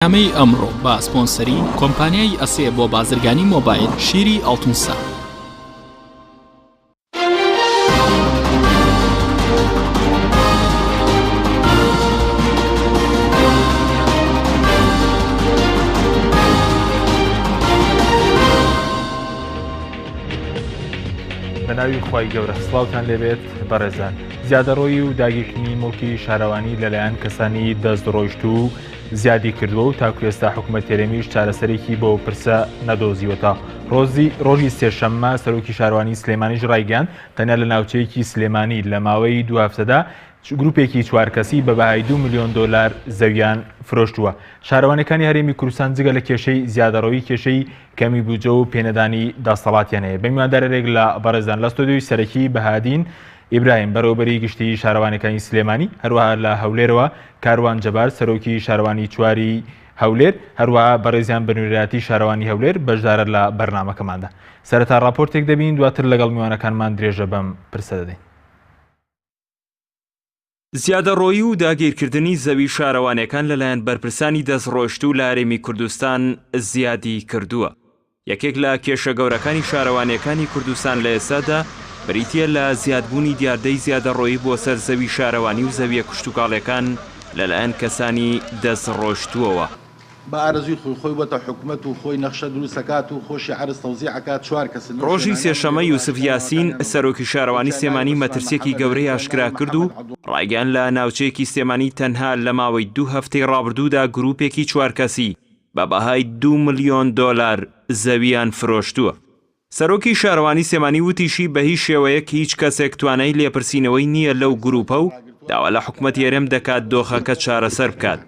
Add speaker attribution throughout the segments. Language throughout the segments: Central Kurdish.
Speaker 1: بەرنامەی ئەمڕۆ بە سپۆنسەری کۆمپانیای ئەسێ بۆ بازرگانی مۆبایل شیری ئاڵتونسا.
Speaker 2: بە ناوی خوای گەورە سڵاوتان لێبێت بەڕێزان زیادەڕۆیی و داگیرکردنی موڵکی شارەوانی لەلایەن کەسانی دەستڕۆیشتوو زیادی کردووە و تاکو ئێستا حکومەت هەرێمیش چارەسەرێکی بۆ پرسە نەدۆزیوەتە. ڕۆزی ڕۆژی سێشەممە سەرۆکی شارەوانی سلێمانیش ڕایگەیاند، تەنیا لە ناوچەیەکی سلێمانی لە ماوەی دوو هەفتەدا گروپێکی چوار کەسی بە بەهای 2 ملیۆن دۆلار زەویان فرۆشتووە. شارەوانیەکانی هەرێمی کوردستان جگە لە کێشەی زیادەڕۆیی کێشەی کەمی بودجە و پێنەدانی دەسەڵاتیان هەیە. بە میواندارێک لە بەڕێزان لە ستۆدیۆی سەرەکی بەهادین ئیبراهیم بەڕێوەبەری گشتیی شارەوانیەکانی سلێمانی، هەروەها لە هەولێرەوە کاروان جەبار سەرۆکی شارەوانی چواری هەولێر، هەروەها بەڕێزیان بە نوێنەرایەتی شارەوانی هەولێر بەشدارە لە بەرنامەکەماندا. سەرەتا ڕاپۆرتێک دەبینین دواتر لەگەڵ میوانەکانمان درێژە بەم پرسە دەدەین.
Speaker 3: زیادەڕۆیی و داگیرکردنی زەوی شارەوانیەکان لەلایەن بەرپرسانی دەستڕۆیشتوو لە هەرێمی کوردستان زیادی کردووە. یەکێک لە کێشە گەورەکانی شارەوانییەکانی کوردستان لە ئێستادا بریتییە لە زیادبوونی دیاردەی زیادەڕۆیی بۆ سەر زەوی شارەوانی و زەوییە کشتوکاڵیەکان لەلایەن کەسانی دەستڕۆیشتووەوە.
Speaker 4: بە ئارەزووی خۆی، خۆی بۆتە حکومەت و خۆی نەخشە دروست ئەکات و خۆشی عەرز تەوزیع ئەکات، چوار کەسن لەو
Speaker 3: ڕۆژی
Speaker 4: شوێنانە
Speaker 3: سێشەممە
Speaker 4: هەولێر و
Speaker 3: یوسف
Speaker 4: ئاشکرا
Speaker 3: یاسین،
Speaker 4: ناوەکانیان و
Speaker 3: سەرۆکی شارەوانی
Speaker 4: یەکیان ناوی
Speaker 3: سلێمانی
Speaker 4: عوسمان
Speaker 3: مەترسییەکی
Speaker 4: محەمەدە
Speaker 3: گەورەی
Speaker 4: یەکیان ناوی
Speaker 3: ئاشکرا کرد و
Speaker 4: محەمەد عەبدوڵ
Speaker 3: ڕایگەیاند لە ناوچەیەکی سلێمانی تەنها لە ماوەی دوو هەفتەی ڕابردوودا گرووپێکی چوار کەسی بە بەهای دوو ملیۆن دۆلار زەوییان فرۆشتووە. سەرۆکی شارەوانی سلێمانی وتیشی، بە هیچ شێوەیەک هیچ کەسێک توانای لێپرسینەوەی نییە لەو گرووپە و داوا لە حکومەتی هەرێم دەکات دۆخەکە چارەسەر بکات.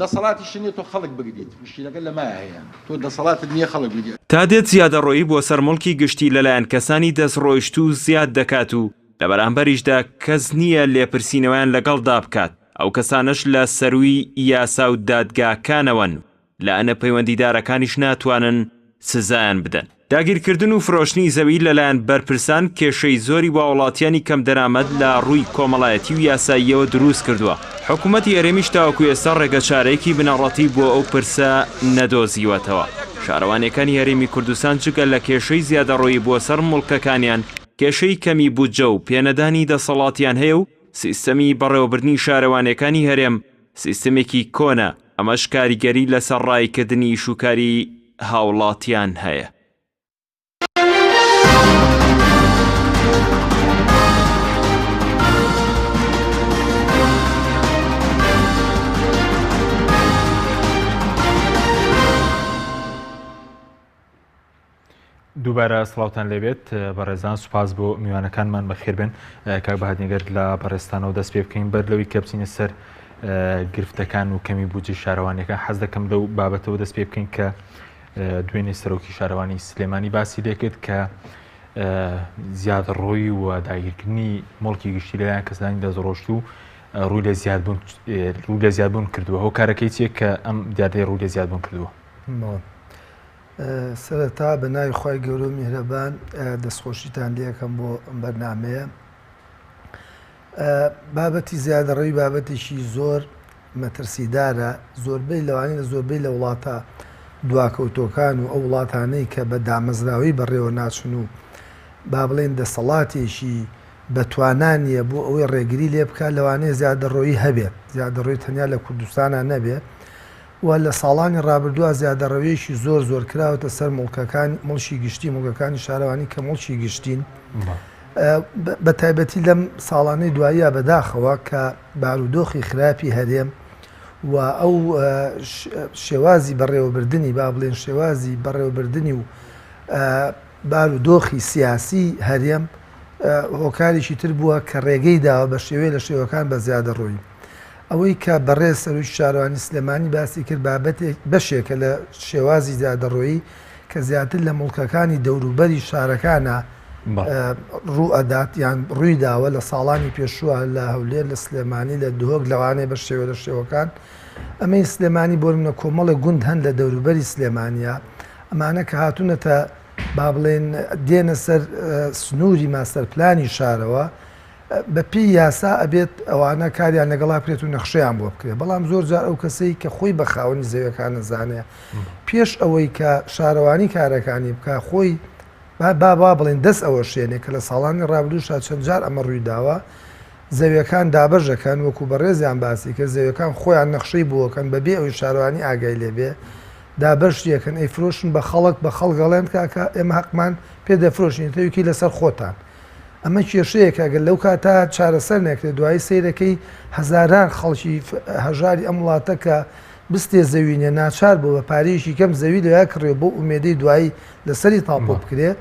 Speaker 4: دەسەڵاتیشت نیە تۆ خەڵک بگریت، مشکیلەکە لەمایە هەیە تۆ دەسەڵاتت نیە خەڵک بگریت. تا دێت زیادەڕۆیی بۆ سەر موڵکی گشتی لەلایەن کەسانی دەستڕۆیشتوو زیاد دەکات و لە بەرامبەریشدا کەس نییە لێپرسینەوەیان لەگەڵدا بکات، ئەو کەسانەش لە سەرووی یاسا و دادگاکانەوەن و لایەنە پەیوەندیدارەکانیش ناتوانن سزایان بدەن. داگیرکردن و فرۆشتنی زەوی لەلایەن بەرپرسان کێشەی زۆری بۆ هاوڵاتیانی کەمدەرامەت لە ڕووی کۆمەڵایەتی و یاساییەوە دروست کردووە، حکومەتی هەرێمیش تاوەکو ئێستا ڕێگەچارەیەکی بنەڕەتی بۆ ئەو پرسە نەدۆزیوەتەوە. شارەوانییەکانی هەرێمی کوردستان جگە لە کێشەی زیادەڕۆیی بۆ سەر موڵکەکانیان، کێشەی کەمی بودجە و پێنەدانی دەسەڵاتیان هەیە و سیستەمی بەڕێوەبردنی شارەوانییەکانی هەرێم سیستمێکی کۆنە، ئەمەش کاریگەری لەسەر ڕاییکردنی ئیشوکاری هاوڵاتیان هەیە.
Speaker 2: دووبارە سڵاوتان لێبێت بەڕێزان سوپاس بۆ میوانەکانمان بەخێربێن کاک بەهادنگەر لە بەڕێستانەوە دەست پێ بکەین بەر لەوەی کە بچینە سەر گرفتەکان و کەمی بودجەی شارەوانیەکان حەز دەکەم لەو بابەتەوە دەست پێ بکەین کە دوێنێ سەرۆکی شارەوانی سلێمانی باسی لێکرد کە زیادڕۆی و داگیرکردنی مڵکی گشتی لەلایەن کەسانی دەستڕۆشت و ڕووی لە زیادبوون ڕوو لە زیادبوون کردووە هۆکارەکەی چیە کە ئەم دیاردەی ڕوو لە زیادبوون کردووە؟
Speaker 5: سەرەتا بە ناوی خوای گەورە و میهرەبان دەستخۆشیتان لێکەم بۆ ئەم بەرنامەیە. بابەتی زیادەڕەوی بابەتێکی زۆر مەترسیدارە، زۆربەی لەوانەیە لە زۆربەی لە وڵاتە دواکەوتووەکان و ئەو وڵاتانەی کە بە دامەزراوەی بەڕێوە ناچن و با بڵێین دەسەڵاتێکی بە توانا نییە بۆ ئەوەی ڕێگری لێ بکات لەوانەیە زیادەڕۆیی هەبێت، زیادەڕۆیی تەنیا لە کوردستانا نەبێت و لە ساڵانی ڕابردووە زیادەڕەوییەکی زۆر زۆر کراوەتە سەر موڵکەکان، موڵکی گشتی، موڵکەکانی شارەوانی کە موڵکی گشتین. بە تایبەتی لەم ساڵانەی دواییە بەداخەوە کە بارودۆخی خراپی هەرێم و ئەو شێوازی بەڕێوەبردنی با بڵێن شێوازی بەڕێوەبردنی و بارودۆخی سیاسی هەرێم هۆکارێکی تر بووە کە ڕێگەی داوە بە شێوەیە لە شێوەکان بە زیادەڕۆیی. ئەوەی کە بەڕێز سەرۆکی شارەوانی سلێمانی باسی کرد بابەتێک بەشێکە لە شێوازی زیادەڕۆیی کە زیاتر لە موڵکەکانی دەوروبەری شارەکانە ڕوو ئەدات یان ڕووی داوە لە ساڵانی پێشووە لە هەولێر لە سلێمانی لە دهۆک لەوانەیە بە شێوە لە شێوەکان ئەمەی سلێمانی بۆ منە کۆمەڵێک گوند هەن لە دەوروبەری سلێمانیا ئەمانە کە هاتوونەتە با بڵێن دێنە سەر سنووری ماستەر پلانی شارەوە. بە پێی یاسا ئەبێت ئەوانە کاریان لەگەڵا بکرێت و نەخشەیان بۆ بکرێت، بەڵام زۆر جار ئەو کەسەی کە خۆی بە خاوەنی زەویەکان ئەزانێ پێش ئەوەی کە شارەوانی کارەکانی بکا خۆی با با بڵێین دەست ئەوەشێنێ کە لە ساڵانی ڕابردووشا چەند جار ئەمە ڕووی داوە زەویەکان دابەش ئەکەن وەکو بەڕێزیان باسی کرد زەویەکان خۆیان نەخشەی بۆ ئەکەن بەبێ ئەوەی شارەوانی ئاگای لێ بێ دابەشی ئەکەن ئەیفرۆشن بە خەڵک بە خەڵک ئەڵێن کاکە ئێمە هەقمان پێ دەفرۆشین تەویکی لەسەر خۆتان ئەمە کێشەیەکە گەر لەو کاتە چارەسەر نەکرێت دوایی سەیرەکەی هەزاران خەڵکی هەژاری ئەم وڵاتە کە بستێ زەوی نیە ناچار بووە بە پارەیەکی کەم زەوی لەویا کڕێ بۆ ئومێدەی دوایی لەسەری تاپۆ بکرێ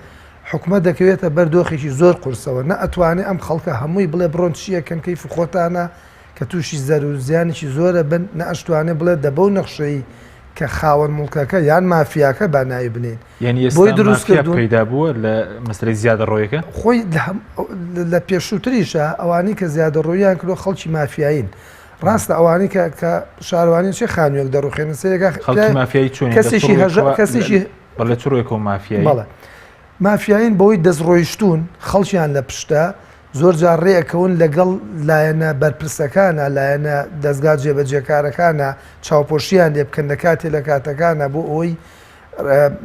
Speaker 5: حکومەت دەکەوێتە بەر دۆخێکی زۆر قورسەوە نە ئەتوانێ ئەم خەڵکە هەمووی بڵێ بڕۆن چیەکەن کەیف خۆتانە کە تووشی زەرر و زیانێکی زۆرە بن نە ئەشتوانێ بڵێ دە بەو نەخشەی کە خاوەن موڵکەکە یان مافیاکە با ناوی بنێین
Speaker 2: یانی ئێستا
Speaker 5: بۆی دروست
Speaker 2: مافیا
Speaker 5: کردوون.
Speaker 2: پەیدا بووە لە مەسەلەی زیادەڕۆیەکە؟
Speaker 5: خۆی لە پێشووتریشا ئەوانەی کە زیادەڕۆییان کردووە خەڵکی مافیایین. ڕاستە ئەوانەی کە کە شارەوانی چێ خانوویەک دەڕوخێنن سەیرەکە
Speaker 2: خەڵکی مافیایی چۆنی
Speaker 5: کەسێکی هەژە کەسێکی
Speaker 2: بەڵێ چ ڕووێکەوە مافیایی؟
Speaker 5: بەڵێ مافیایین بەوەی دەستڕۆیشتوون خەڵکیان لە پشتە زۆر جار ڕێ ئەکەون لەگەڵ لایەنە بەرپرسەکانا، لایەنە دەزگا جێبەجێکارەکانا چاوپۆشییان لێ بکەن لە کاتێ لە کاتەکانا بۆ ئەوەی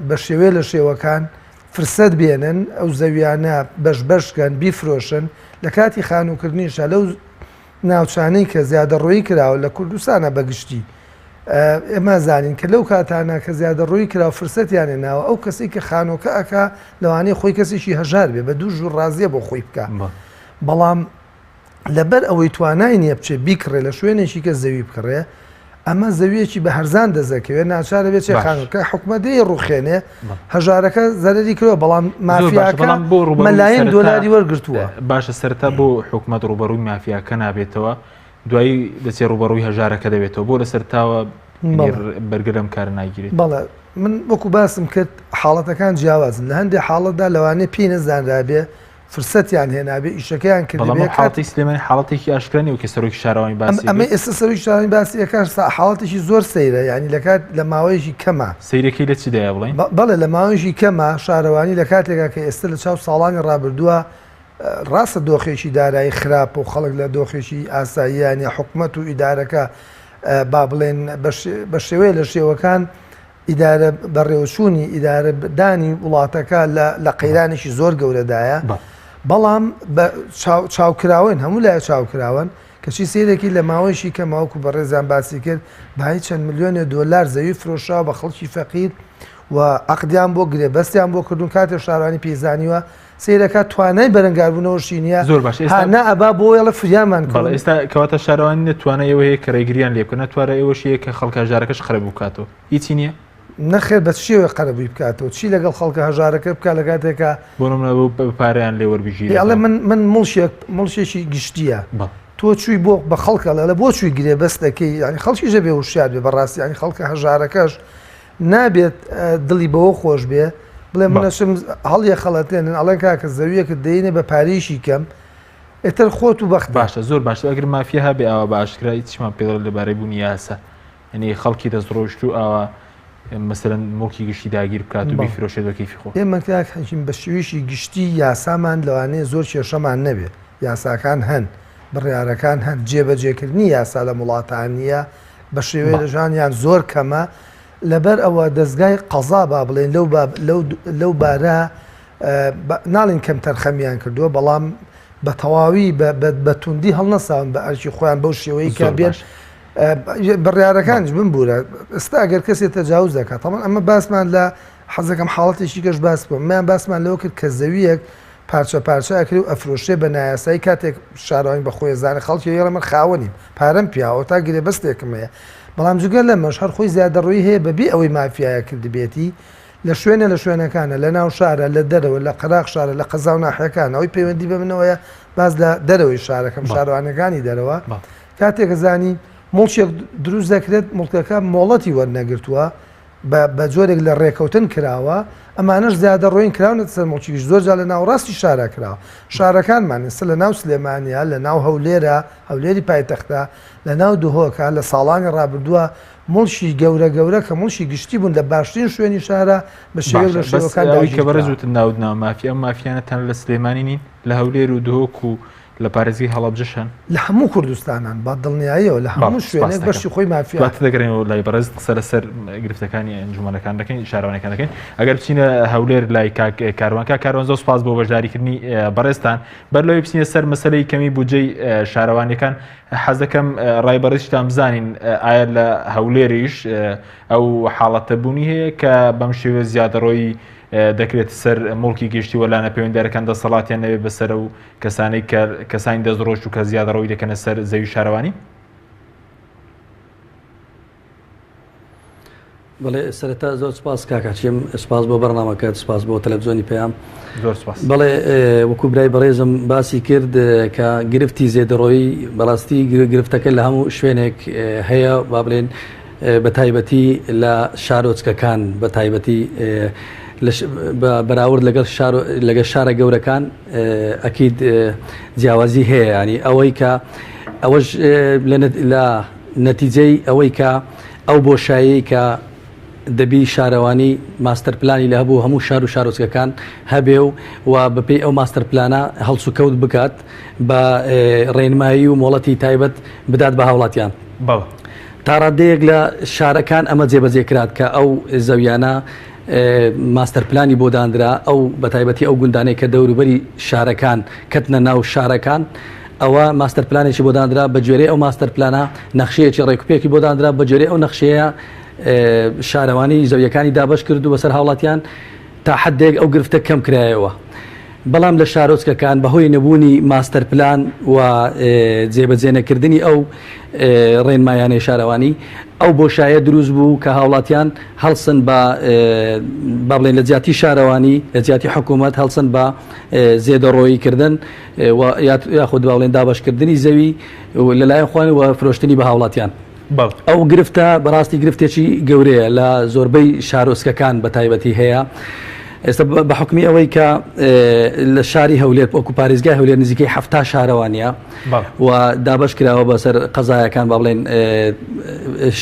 Speaker 5: بە شێوەیە لە شێوەکان فرسەت بێنن ئەو زەویانە بەش بەش کەن بیفرۆشن لە کاتی خانووکردنیشا لەو ناوچانەی کە زیادەڕۆیی کراوە لە کوردستانە بە گشتی ئێمە زانین کە لەو کاتانە کە زیادەڕۆیی کرا و فرسەتیان هێناوە ئەو کەسەی کە خانۆکە ئەکا لەوانەیە خۆی کەسێکی هەژار بێ بە دوو ژوور ڕازیە بۆ خۆی بکا بەڵام لەبەر ئەوەی توانای نییە بچێ بیکڕێ لە شوێنێکی کە زەوی بکڕێ ئەمە زەویەکی بە هەرزان دەزەکەوێت ناچارە بێ چێ خانووکە حکومەت دێ ڕوخێنێ هەژارەکە زەرری کرۆ بەڵام مافیاکە
Speaker 2: بۆ
Speaker 5: مەلاین دۆلاری وەرگتووە
Speaker 2: باشە سەرتا بۆ حکومەت ڕوبەڕووی مافیاکە نابێتەوە دوایی دەچێ ڕووبەڕووی هەژارەکە دەبێتەوە، بۆ لەسەر تاوە بەرگە لەم کارە ناگیرێت؟
Speaker 5: بەڵێ من وەکو باسم کرد حاڵەتەکان جیاوازن لە هەندێک حاڵەتدا لەوانەیە پێی نەزانرابێ فرسەتیان هێنابێ ئیشەکەیان
Speaker 2: کردبێ. بەڵام حاڵەتی سلێمانی حاڵەتێکی ئاشکرا نییە کە سەرۆکی شارەوانی باسی
Speaker 5: ئەمە ئێستا سەرۆکی شارەوانی باسی ئەکات حاڵەتێکی زۆر سەیرە یانی لە کات لە ماوەیەکی کەمە.
Speaker 2: سەیرەکەی لە چیدایە بڵێین؟
Speaker 5: بەڵێ لە ماوەیەکی کەمە شارەوانی لە کاتێکا کە ئێستا لە چاو ساڵانی ڕابردووە ڕاستە دۆخێکی دارایی خراپە و خەڵک لە دۆخێکی ئاساییان یا حکومەت و ئیدارەکە با بڵێن بە شێوەیە لە شێوەکان ئیدارە بەڕێوەچوونی ئیدارەدانی وڵاتەکە لە قەیرانێکی زۆر گەورەدایە بەڵام چاوکراون هەموو لای چاوکراون کەچی سیرێکی لە ماوەیەکی کەماوەکو بەڕێزان باسی کرد بای چەند ملیۆنێ دۆلار زەوی فرۆشراوە بە خەڵکی فەقیر و عقدیان بۆ گرێبەستیان بۆ کردوون کاتێ شارانی پێزانیوە سەیرەکە توانای بەرەنگاربوونەوەشی نییە.
Speaker 2: زۆر باشە
Speaker 5: ئێستا ها نا ئەبا بۆ ئەڵێ فریامان
Speaker 2: بەڵێ کەون. ئێستا کەواتە شارەوانی نە توانای ئەوە هەیە کە ڕێگریان لێ بکەن نە توانای ئەوەشی هەیە کە خەڵکە هەژارەکەش قەرەبوو بکاتەوە هیچی نییە؟
Speaker 5: نەخێر بە چ شێوەیەک قەرەبووی بکاتەوە چی لەگەڵ خەڵکە هەژارەکە بکا لە کاتێکا
Speaker 2: بۆ نمونە بۆ بە پارەیان لێ وەربگیرێتەوە.
Speaker 5: ئەڵێ من من موڵکێک موڵکێکی گشتییە
Speaker 2: بەڵێ.
Speaker 5: تۆ چووی بۆ بە خەڵک ئەڵێ ئەڵێ بۆ چووی گرێبەست دەکەی یانی خەڵکیش ئەبێ وشیار بێ بەڕاستی یانی خەڵکە هەژارەکەش نابێت دڵی بەوە خۆش بێ بڵێ من ئەچم هەڵیەخەڵەتێنن ئەڵێن کاکە زەویەکت دەینێ بە پارەیەکی کەم ئیتر خۆت و بەختە.
Speaker 2: باشە زۆر باشە ئەگەر مافیا هەبێ ئاوا بە ئاشکرا چیمان پێ دەڵێ لەبارەی بوونی یاسا یعنی خەڵکی دەستڕۆیشتوو ئاوا مەسەلەن موڵکی گشتی داگیر بکات و بیفرۆشێت بە کەیفی خۆی.
Speaker 5: ئێمە کاک حەکیم بە شێوەیەکی گشتی یاسامان لەوانەیە زۆر کێشەمان نەبێ یاساکان هەن بڕیارەکان هەن جێبەجێکردنی یاسا لەم وڵاتان نییە بە شێوەیە لە ژانیان زۆر کەمە لەبەر ئەوە دەزگای قەزا با بڵێین لەو لەو لەو بارە ناڵین کەم تەرخەمیان کردووە بەڵام بە تەواوی بە توندی هەڵنەساون بە ئەرکی خۆیان بەو شێوەی کە بێن بڕیارەکانیش بمبوورە ئێستا ئەگەر کەسێ تەجاوز دەکات تەمان ئەمە باسمان لە حەزەکەم حاڵەتێکی کەش باس بکەم میان باسمان لەوە کرد کە زەویەک پارچە پارچە ئەکرێ و ئەفرۆشرێ بە نایاسایی کاتێک شارەوانی بە خۆی ئەزانێ خەڵکی ئەڵێ من خاوەنیم پارەم پیاوە تا گرێبەستێکم هەیە بەڵام جگە لەمەش هەر خۆی زیادەڕۆیی هەیە بەبێ ئەوەی مافیایە کردبێتی لە شوێنە لە شوێنەکانە لە ناو شارە لە دەرەوە لە قەراغ شارە لە قەزا و ناحیەکان ئەوەی پەیوەندی بە منەوەیە باس لە دەرەوەی شارەکەم شارەوانیەکانی دەرەوە کاتێک زانی موڵکێک دروست دەکرێت موڵکەکە مۆڵەتی وەرنەگرتووە بە جۆرێک لە ڕێکەوتن کراوە، ئەمانەش زیادەڕۆیین کراونەتە سەر موڵکی گشت، زۆر جار لە ناوەڕاستی شارا کراوە، شارەکانمان ئێستا لە ناو سلێمانیا، لە ناو هەولێرا، هەولێری پایتەختە، لە ناو دهۆکا، لە ساڵانی ڕابردووە موڵکی گەورە گەورە کە موڵکی گشتی بوون لە باشترین شوێنی شارا بە شێوەیەک
Speaker 2: لە
Speaker 5: باشە بەس
Speaker 2: شێوەکان
Speaker 5: ئەوەی
Speaker 2: کە بەڕێز
Speaker 5: داگیرکراوە.
Speaker 2: وتت ناوت ناوە مافیا، ئەم مافیانە تەنها لە سلێمانی نین؟ لە هەولێر و دهۆک و. لە پارێزگەی هەڵەبجەش هەن؟
Speaker 5: لە هەموو کوردستانان بە دڵنیاییەوە لە
Speaker 2: بەڵێ
Speaker 5: هەموو
Speaker 2: سپاس
Speaker 5: شوێنێک
Speaker 2: دەکەم.
Speaker 5: بەشی خۆی مافیا
Speaker 2: دواتر دەگەڕێینەوە لای بەڕێزت قسە لەسەر گرفتەکانی ئەنجومەنەکان دەکەین شارەوانیەکان دەکەین ئەگەر بچینە هەولێر لای کاک کاروان کاک کاروان زۆر سپاس بۆ بەشداریکردنی بەڕێزتان بەر لەوەی بچینە سەر مەسەلەی کەمی بودجەی شارەوانیەکان حەز دەکەم ڕای بەڕێزتان بزانین ئایا لە هەولێریش ئەو حاڵەتە بوونی هەیە کە بەم شێوەیە زیادەڕۆیی دەکرێتە سەر موڵکی گشتی و لایەنە پەیوەندیدارەکان دەسەڵاتیان نەبێت بەسەر و کەسانەی کە کەسانی دەستڕۆیشتوو کە زیادەڕەوی دەکەنە سەر زەوی شارەوانی؟
Speaker 6: بەڵێ سەرەتا زۆر سپاس کاک حەکیم سپاس بۆ بەرنامەکەت سپاس بۆ تەلەڤزیۆنی پەیام
Speaker 2: زۆر سپاس.
Speaker 6: بەڵێ وەکو برای بەڕێزم باسی کرد کە گرفتی زێدەڕۆیی بەڕاستی گرفتەکە لە هەموو شوێنێک هەیە با بڵێن بە تایبەتی لە شارۆچکەکان بە تایبەتی بە بەراورد لەگەڵ شار لەگەڵ شارە گەورەکان ئەکید جیاوازی هەیە ینی ئەوەی کە ئەوەش لە نەتیجەی ئەوەی کە ئەو بۆشایەی کە دەبی شارەوانی ماستەر پلانی لە هەبوو هەموو شار و شارۆچکەکان هەبێ و و بەپێی ئەو ماستەر پلانە هەڵسوکەوت بکات بە ڕێنمایی و مۆڵەتی تایبەت بدات بە هاوڵاتیان.
Speaker 2: بەڵێ.
Speaker 6: تا ڕادەیەک لە شارەکان ئەمە جێبەجێ کرات کە ئەو زەویانە ماستەر پلانی بۆ دانرا، ئەو بەتایبەتی ئەو گوندانەی کە دەوروبەری شارەکان کەتنە ناو شارەکان ئەوە ماستەر پلانێکی بۆ دانرا، بە گوێرەی ئەو ماستەر پلانە نەخشەیەکی ڕێکوپێکی بۆ دانرا، بە گوێرەی ئەو نەخشەیە شارەوانی زەویەکانی دابەش کرد و بەسەر هاوڵاتیان تا حدێک ئەو گرفتە کەم کرایەوە. بەڵام لە شارۆچکەکان بەهۆی نەبوونی ماستەر پلان و جێبەجێنەکردنی ئەو ڕێنمایانەی شارەوانی ئەو بۆشایە دروست بوو کە هاوڵاتیان هەڵسن بە با بڵێن لە جیاتی شارەوانی لە جیاتی حکوومەت هەڵسن بە زێدەڕۆیی کردن و یاخود با بڵێن دابەشکردنی زەوی لەلایەن خۆیان و فرۆشتنی بە هاوڵاتیان. ئەو گرفتە بەڕاستی گرفتێکی گەورەیە لە زۆربەی شارۆچکەکان بە تایبەتی هەیە. ئێستا بە حکمی ئەوەی کە لە شاری هەولێر وەکو پارێزگای هەولێر نزیکەی ه شارەوانە و دابش کراوە بەسەر قەزایەکان با بڵێن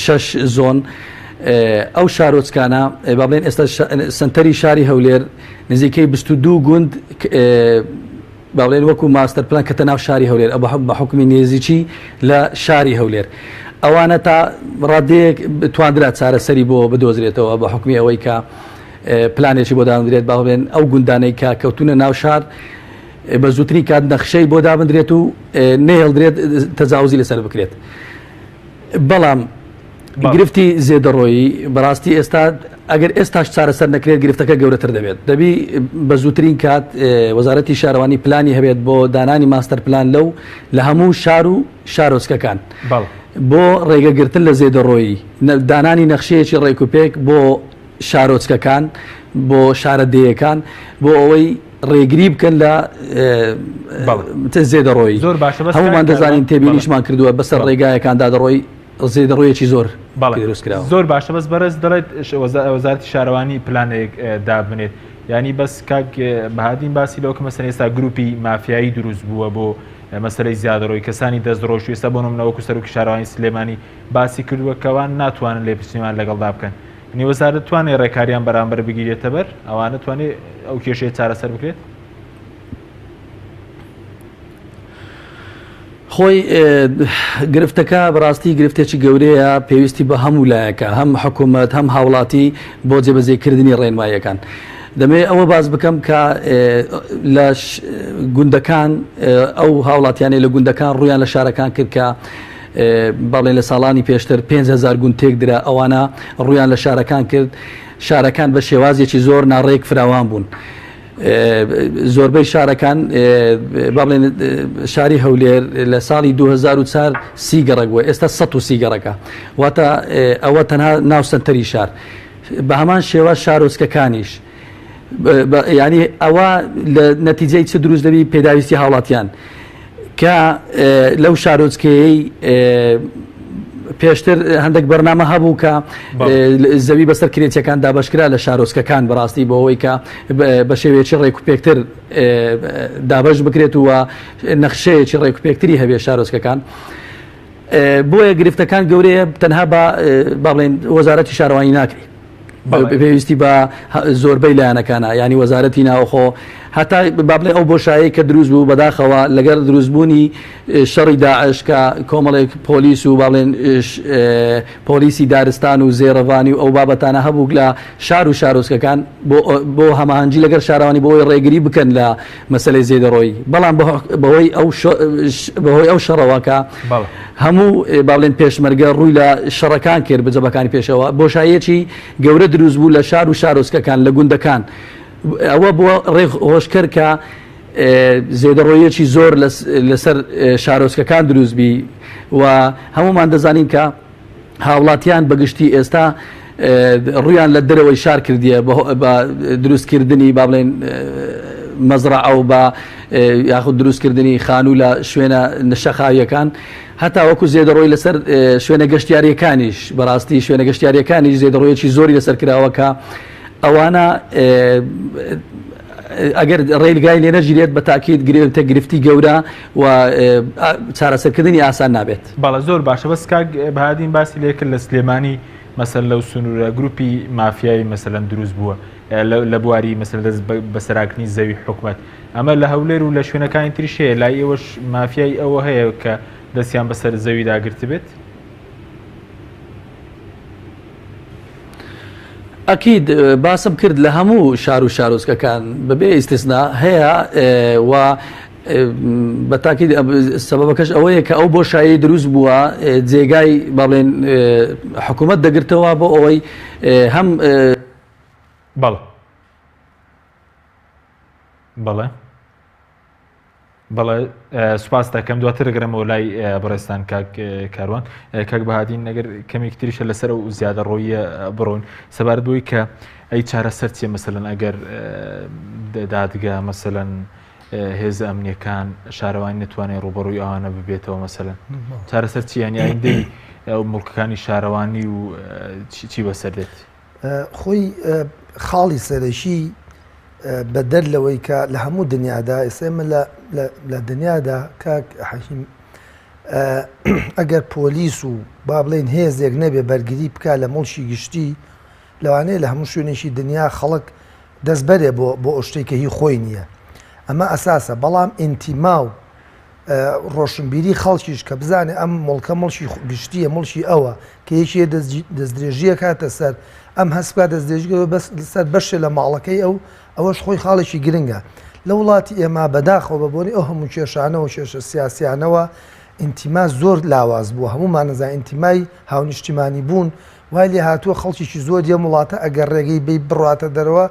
Speaker 6: شەش زۆن ئەو شارۆچکانە با بڵێن ئێستا سنتەری شاری هەولێر نزیکەی 22 گوند با بڵێن وەکو ماستەر پلان کەتە ناو شاری هەولێر ئە بە حکومی نێزیکی لە شاری هەولێر ئەوانە تا ڕادەیەک تواندرا چارەسەری بۆ بدۆزرێتەوە بە حکومی ئەوەی کە پلانێکی بۆ دابدرێت با بڵێن ئەو گوندانەی کە کەوتونە ناو شار بە زووترین کات نەخشەی بۆ دابدرێت و نەهێڵدرێت تەجاوزی لەسەر بکرێت بەڵام گرفتی زێدەڕۆیی بەڕاستی ئێستا ئەگەر ئێستاش چارەسەر نەکرێت گرفتەکە گەورەتر دەبێت دەبی بە زووترین کات وەزارەتی شارەوانی پلانی هەبێت بۆ دانانی ماستەر پلان لەو لە هەموو شار و شارۆچکەکان بۆ ڕێگەگرتن لە زێدەڕۆیی دانانی نەخشەیەکی ڕێکوپێک بۆ شارۆچکەکان بۆ شارە دێیەکان بۆ ئەوەی ڕێگری بکەن لە زێدەڕۆیی
Speaker 2: زۆر باشە بەس
Speaker 6: هەمومان دەزانین تێبینیشمان کردووە بەسەر ڕێگایەکاندا دەڕۆی زێدەڕۆیەکی زۆر دروست کراوە.
Speaker 2: زۆر باشە بەس بەڕێز دەڵێت وەزارەتی شارەوانی پلانێک دابنێت یانی بەس کاک بەهادین باسی لەوە کە مەسەلەن ئێستا گروپی مافیایی دروست بووە بۆ مەسەلەی زیادەڕۆی کەسانی دەستڕۆیشتوو ئێستا بۆ نمونە وەکو سەرۆکی شارەوانی سلێمانی باسی کردووە کەوان ناتوانن لێپرسینەوەیان لەگەڵدا بکەن یانی وەزارەت توانێ ڕێکاریان بەرامبەر بگیرێتە بەر ئەوانە توانێ ئەو کێشەیە چارەسەر بکرێت؟
Speaker 6: خۆی گرفتەکە بەڕاستی گرفتێکی گەورەیە پێویستی بە هەموو لایەکە هەم حکوومەت هەم هاوڵاتی بۆ جێبەجێکردنی ڕێنماییەکان. دەمەوێت ئەوە باس بکەم کە لە گوندەکان ئەو هاوڵاتیانەی لە گوندەکان ڕویان لە شارەکان کرد کە بەڵێ لە ساڵانی پێشتر 5هزار گوند تێکدرا ئەوانە ڕویان لە شارەکان کرد شارەکان بە شێوازێکی زۆر ناڕێک فراوان بوون. زۆربەی شارەکان با بڵێن شاری هەولێر لە ساڵی 2004 سی گەڕک بووە ئێستا 130 گەڕەکە واتە ئەوە تەنها ناو سنتەری شار بە هەمان شێوە شارۆچکەکانیش ینی ئەوە لە نەتیجەی چ دروست دەبی پێداویستی هاوڵاتیان کە لەو شارۆچکەیەی پێشتر هەندێک بەرنامە هەبوو کە زەوی بەسەر کرێچیەکان دابشکرا لە شارۆچکەکان بەڕاستی بۆ ئەوەی کە بە شێوەیەکی ڕێکوپێکتر دابش بکرێت و نەخشەیەکی ڕێکوپێکتری هەبێ شارۆچکەکان. بۆیە گرفتەکان گەورەیە تەنها بە با بڵێن وەزارەتی شارەوانی ناکرێت. پێویستی بە زۆربەی لایەنەکانە ینی وەزارەتی ناوخۆ هەتا با بڵێ ئەو بۆشایی کە دروست بوو بەداخەوە لەگەر دروستبوونی شەڕی داعش کە کۆمەڵێک پۆلیس و باڵێن پۆلیسی دارستان و زێڕەڤانی و ئەو بابەتانە هەبوو لە شار و شارۆچکەکان بۆ هەماهەنگی لەگەر شارەوانی بۆ ئەوەی ڕێگری بکەن لە مەسەلەی زێدەڕۆیی بەڵام بەهۆی ئەو بەهۆی ئەو شەڕەوە کە هەموو با بڵێن پێشمەرگە ڕووی لە شەڕەکان کرد بجەبەکانی پێشەوە بۆشاییەکی گەورە دروست بوو لە شار و شارۆچکەکان لە گوندەکان ئەوە بووە ڕێخۆشکەر کە زێدەڕۆیەکی زۆر لەسەر شارۆچکەکان دروست بی و هەمومان دەزانین کە هاوڵاتیان بەگشتی ئێستا ڕویان لە دەرەوەی شار کردیە بە دروستکردنی با بڵێن مەزرعە و بە یاخود دروستکردنی خانوو لە شوێنە شەخاویەکان هەتا وەکو زێدەڕۆی لەسەر شوێنە گەشتیاریەکانیش بەڕاستی شوێنە گەشتیاریەکانیش زێدەڕۆیەکی زۆری لەسەر کراوە کە ئەوانە ئەگەر ڕێلگای لێ نەگیرێت بە تاکید گرێتە گرفتی گەورە و چارەسەرکردنی ئاسان نابێت.
Speaker 2: بەڵێ زۆر باشە بەس کاک بەهادین باسی لێ کرد لە سلێمانی مەسەل لەو سنوورە گروپی مافیایی مەسەلەن دروست بووە لە بواری مەسەل دەست بەسەراکنی زەوی حکومت ئەمە لە هەولێر و لە شوێنەکانی تریش هەیە لای ئێوەش مافیای ئەوە هەیە کە دەستیان بەسەر زەوی داگرتبێت؟
Speaker 6: ئەکید باسم کرد لە هەموو شار و شارۆچکەکان بەبێ ئیستسنا هەیە و بە تاکید سەبەبەکەش ئەوەیە کە ئەو بۆشایی دروست بووە جێگای با بڵێن حکوومەت دەگرتەوە بۆ ئەوەی هەم
Speaker 2: بەڵێ بەڵێ بەڵێ سوپاس دەکەم دواتر دەگەرمەوە لای بەڕێزتان کاک کاروان کاک بەهادین ئەگەر کەمێک تریشە لەسەر ئەو زیادە ڕۆیە بڕۆین سەبارەت بۆی کە ئەی چارەسەر چیە مەسەلەن ئەگەر دادگا مەسەلەن هێزە ئەمنیەکان شارەوانی نتوانێت ڕوبەڕووی ئەوانە ببێتەوە مەسەلەن چارەسەر چیە یانی ئایندەی مڵکەکانی شارەوانی و چی بەسەر دێت؟
Speaker 5: خۆی خاڵی سەرەکی بەدەر لەوەی کە لە هەموو دنیادا ئێستا ئێمە لە دنیادا کاک حەکیم ئەگەر پۆلیس و با بڵێن هێزێک نەبێ بەرگری بکە لە مڵکی گشتی لەوانەیە لە هەموو شوێنێکی دنیا خەڵک دەست بەرێ بۆ بۆ ئەو شتێک کە هی خۆی نییە ئەمە ئەساسە بەڵام ئینتیما و ڕۆشنبیری خەڵکیش کە بزانێ ئەم موڵکە موڵکی گشتییە، موڵکی ئەوە، کە یەکێ دەستدرێژی ئەکاتە سەر، ئەم هەست بکات دەستدرێژی کردووە بەس سەر بەشێ لە ماڵەکەی ئەو، ئەوەش خۆی خاڵێکی گرنگە. لە وڵاتی ئێمە بەداخەوە بە بۆنەی ئەو هەموو کێشانەوە، کێشە سیاسیانەوە، ئینتیما زۆر لاواز بووە، هەموومان ئەزانین ئینتیمای هاونیشتیمانی بوون وای لێ هاتووە خەڵکێکی زۆری ئەم وڵاتە ئەگەر ڕێگەی بەی بڕواتە دەرەوە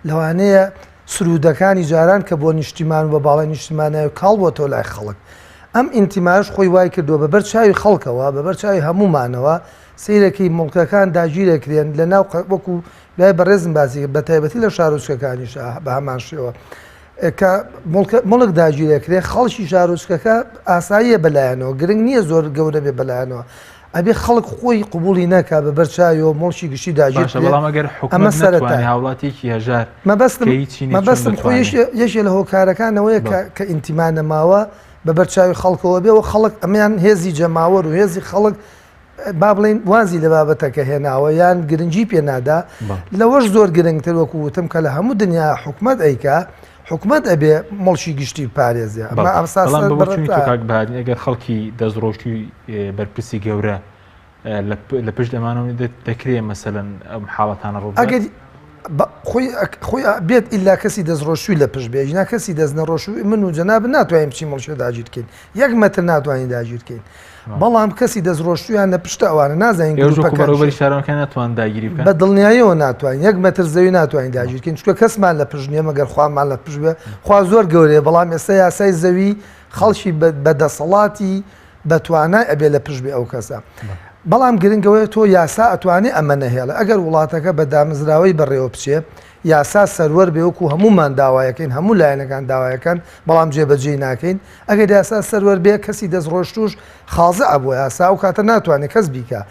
Speaker 5: لەوانەیە سروودەکانی جاران کە بۆ نیشتیمان و بە باڵای نیشتیمانایو کاڵ بۆتەوە لای خەڵک. ئەم ئینتیمایەش خۆی وای کردووە بە بەر چاوی خەڵکەوە، بە بەر چاوی هەموومانەوە سەیرەکەی موڵکەکان داگیرەکرێن لە ناو وەکو برای بەڕێزم باسی کرد بە تایبەتی لە شارۆچکەکانیشا بە هەمان شێوە کە موڵک داگیرەکرێ خەڵکی شارۆچکەکە ئاساییە بەلایەنەوە گرنگ نییە زۆر گەورە بێ بەلایەنەوە ئەبێ خەڵک خۆی قبوڵی نەکا بە بەر چاویەوە موڵکی گشتی داگیر
Speaker 2: باشە بەڵام ئەگەر حکومەت نەتوانێ هاوڵاتیەکی هەژار
Speaker 5: مەبەستم مەبەستم خۆی یەکێ لە هۆکارەکان ئەوەیە کە کە ئینتیما نەماوە بە بەر چاوی خەڵکەوە بێ و خەڵک ئەمەیان هێزی جەماوەر و هێزی خەڵک با بڵێین وازی لە بابەتەکە هێناوە یان گرنگی پێ نادا لەوەش زۆر گرنگتر وەکو وتم کە لە هەموو دنیا حکومەت ئەیکا حکومەت ئەبێ موڵکی گشتی بپارێزێ ئەمە ئەساسە
Speaker 2: بەڵام بە بۆچوونی تۆ کاک بەهادین ئەگەر خەڵکی دەستڕۆیشتووی بەرپرسی گەورە لە پشت ئەمانەوە دەکرێ مەسەلەن ئەم حاڵەتانە ڕوو
Speaker 5: ئەگەر خۆی خۆی بێت ئیلا کەسی دەستڕۆشتووی لە پشت بێ ژنا کەسی دەست نەڕۆشووی من و جەناب ناتوانین بچین موڵکی داگیرکەین یەک مەتر ناتوانین داگیرکەین بەڵام کەسی دەستڕۆشتویان لە پشتە ئەوانە نازانین
Speaker 2: گروپەکان بەڕێوەبەری شارەوانەکان ناتوان داگیری بکەن
Speaker 5: بە دڵنیاییەوە ناتوانین یەک مەتر زەوی ناتوانین داگیرکەین چونکە کەسمان لە پشت نییە مەگەر خوامان لە پشت بێ خوا زۆر گەورەیە بەڵام ئێستا یاسای زەوی خەڵکی بە دەسەڵاتی بە توانای ئەبێ لە پشت بێ ئەو کەسە بەڵام گرنگەوەی تۆ یاسا ئەتوانێ ئەمە نەهێڵێ ئەگەر وڵاتەکە بە دامەزراوەی بەڕێوە بچێ یاسا سەروەر بێ وەکو هەموومان داوایەکەین هەموو لایەنەکان داوایەکەن بەڵام جێبەجێی ناکەین ئەگەر یاسا سەروەر بێ کەسی دەستڕۆشتووش خازعە بۆ یاسا ئەو کاتە ناتوانێ کەس بیکا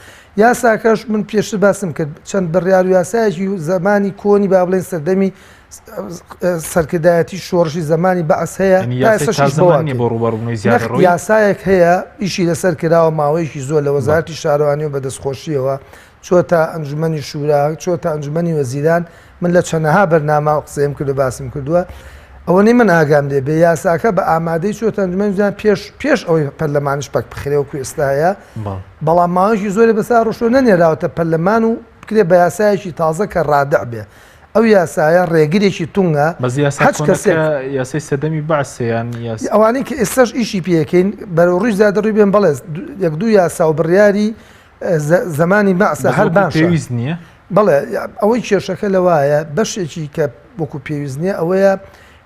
Speaker 5: یاساکەش من پێشتر باسم کرد چەند بڕیار و یاسایەکی زەمانی کۆنی با بڵێن سەردەمی سەرکردایەتی شۆڕشی زەمانی بەعس هەیە یاسایەک هەیە ئیشی لەسەر کراوە ماوەیەکی زۆر لە وەزارەتی شارەوانی و بەدەستخۆشیەوە. چۆتە ئەنجومەنی شورا، چۆتە ئەنجومەنی وەزیران، من لە چەنەها بەرنامە ئەو قسەیەم کردوە باسم کردوە، ئەوەنەی من ئاگام لێ بێ یاساکە بە ئامادەی چۆتە ئەنجومەنی وەزیران پێش پێش ئەوەی پەرلەمانیش پەک بخرێ وەکو ئێستا هەیە، بەڵام ماوەیەکی زۆرێ بەسا ڕۆشتوە نەنێراوەتە پەرلەمان و بکرێ بە یاسایەکی تازە کە ڕادع بێ. ئەو یاسایە ڕێگرێکی تونگە
Speaker 2: بەس یاسا
Speaker 5: هەچ کەسێک
Speaker 2: کۆنەکە یاسای سەردەمی بەعسە یان یاسا
Speaker 5: ئەوانەی کە ئێستاش ئیشی پێکەین بەرەو ڕووی زیادەڕووی بێن بەڵێ یەک دوو یاسا و بڕیاری زەمانی بەعسە
Speaker 2: بەس
Speaker 5: هەر
Speaker 2: وەکو
Speaker 5: باشە
Speaker 2: پێویست نییە؟
Speaker 5: بەڵێ ئەوەی کێشەکە لەوایە بەشێکی کە وەکو پێویست نییە ئەوەیە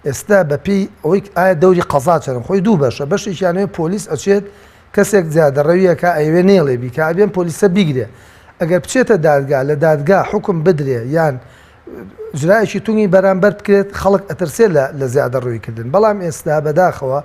Speaker 5: ئێستا بەپێی ئەوەی ئایا دەوری قەزا چەرم خۆی دوو بەشە بەشێکیانەوە پۆلیس ئەچێت کەسێک زیادەڕەویەکە ئەیەوێ نەیڵێ بیکا ئەبێن پۆلیسە بیگرێ ئەگەر بچێتە دادگا لە دادگا حوکم بدرێ یان ئجرائێکی تونگی بەرامبەر بکرێت خەڵک ئەترسێ لە لە زیادەڕۆیی کردن بەڵام ئێستا بەداخەوە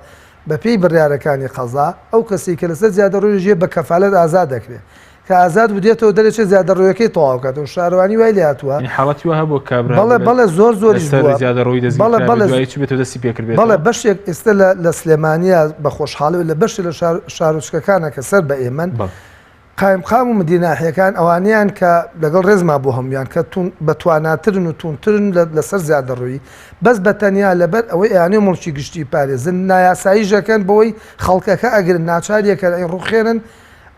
Speaker 5: بەپێی بڕیارەکانی قەزا ئەو کەسەی کە لەسەر زیادەڕۆیی ژیە بە کەفالەت ئازاد دەکرێ کە ئازاد بوو دێتەوە دەرەچێ زیادەڕۆیەکەی تەواو کاتەوە شارەوانی وای لێهاتووە.
Speaker 2: یانی حاڵەتی وا هەبووە کابرا
Speaker 5: بەڵێ بەڵێ زۆر زۆریش
Speaker 2: لەسەر
Speaker 5: بووە
Speaker 2: زیادەڕۆیی دەستگیر
Speaker 5: بەڵێ
Speaker 2: کرابێ
Speaker 5: بەڵێ
Speaker 2: دوایی چووبێتەوە دەستی پێ کردبێتەوە؟
Speaker 5: بەڵێ بەشێک ئێستا لە لە سلێمانییە بە خۆشحاڵی و لە بەشێ لە شار شارۆچکەکانە کە سەر بە ئێمەن
Speaker 2: بەڵێ.
Speaker 5: قایمقام و مدیر ناحیەکان ئەوانەیان کە لەگەڵ ڕێزما بۆ هەموویان کە توند بە تواناترن و توندترن لە لەسەر زیادەڕۆیی بەس بە تەنیا لەبەر ئەوەی ئەیانەوێ موڵکی گشتی بپارێزن نایاساییش ئەکەن بەوەی خەڵکەکە ئەگرن ناچاریەکەن ئەیڕوخێنن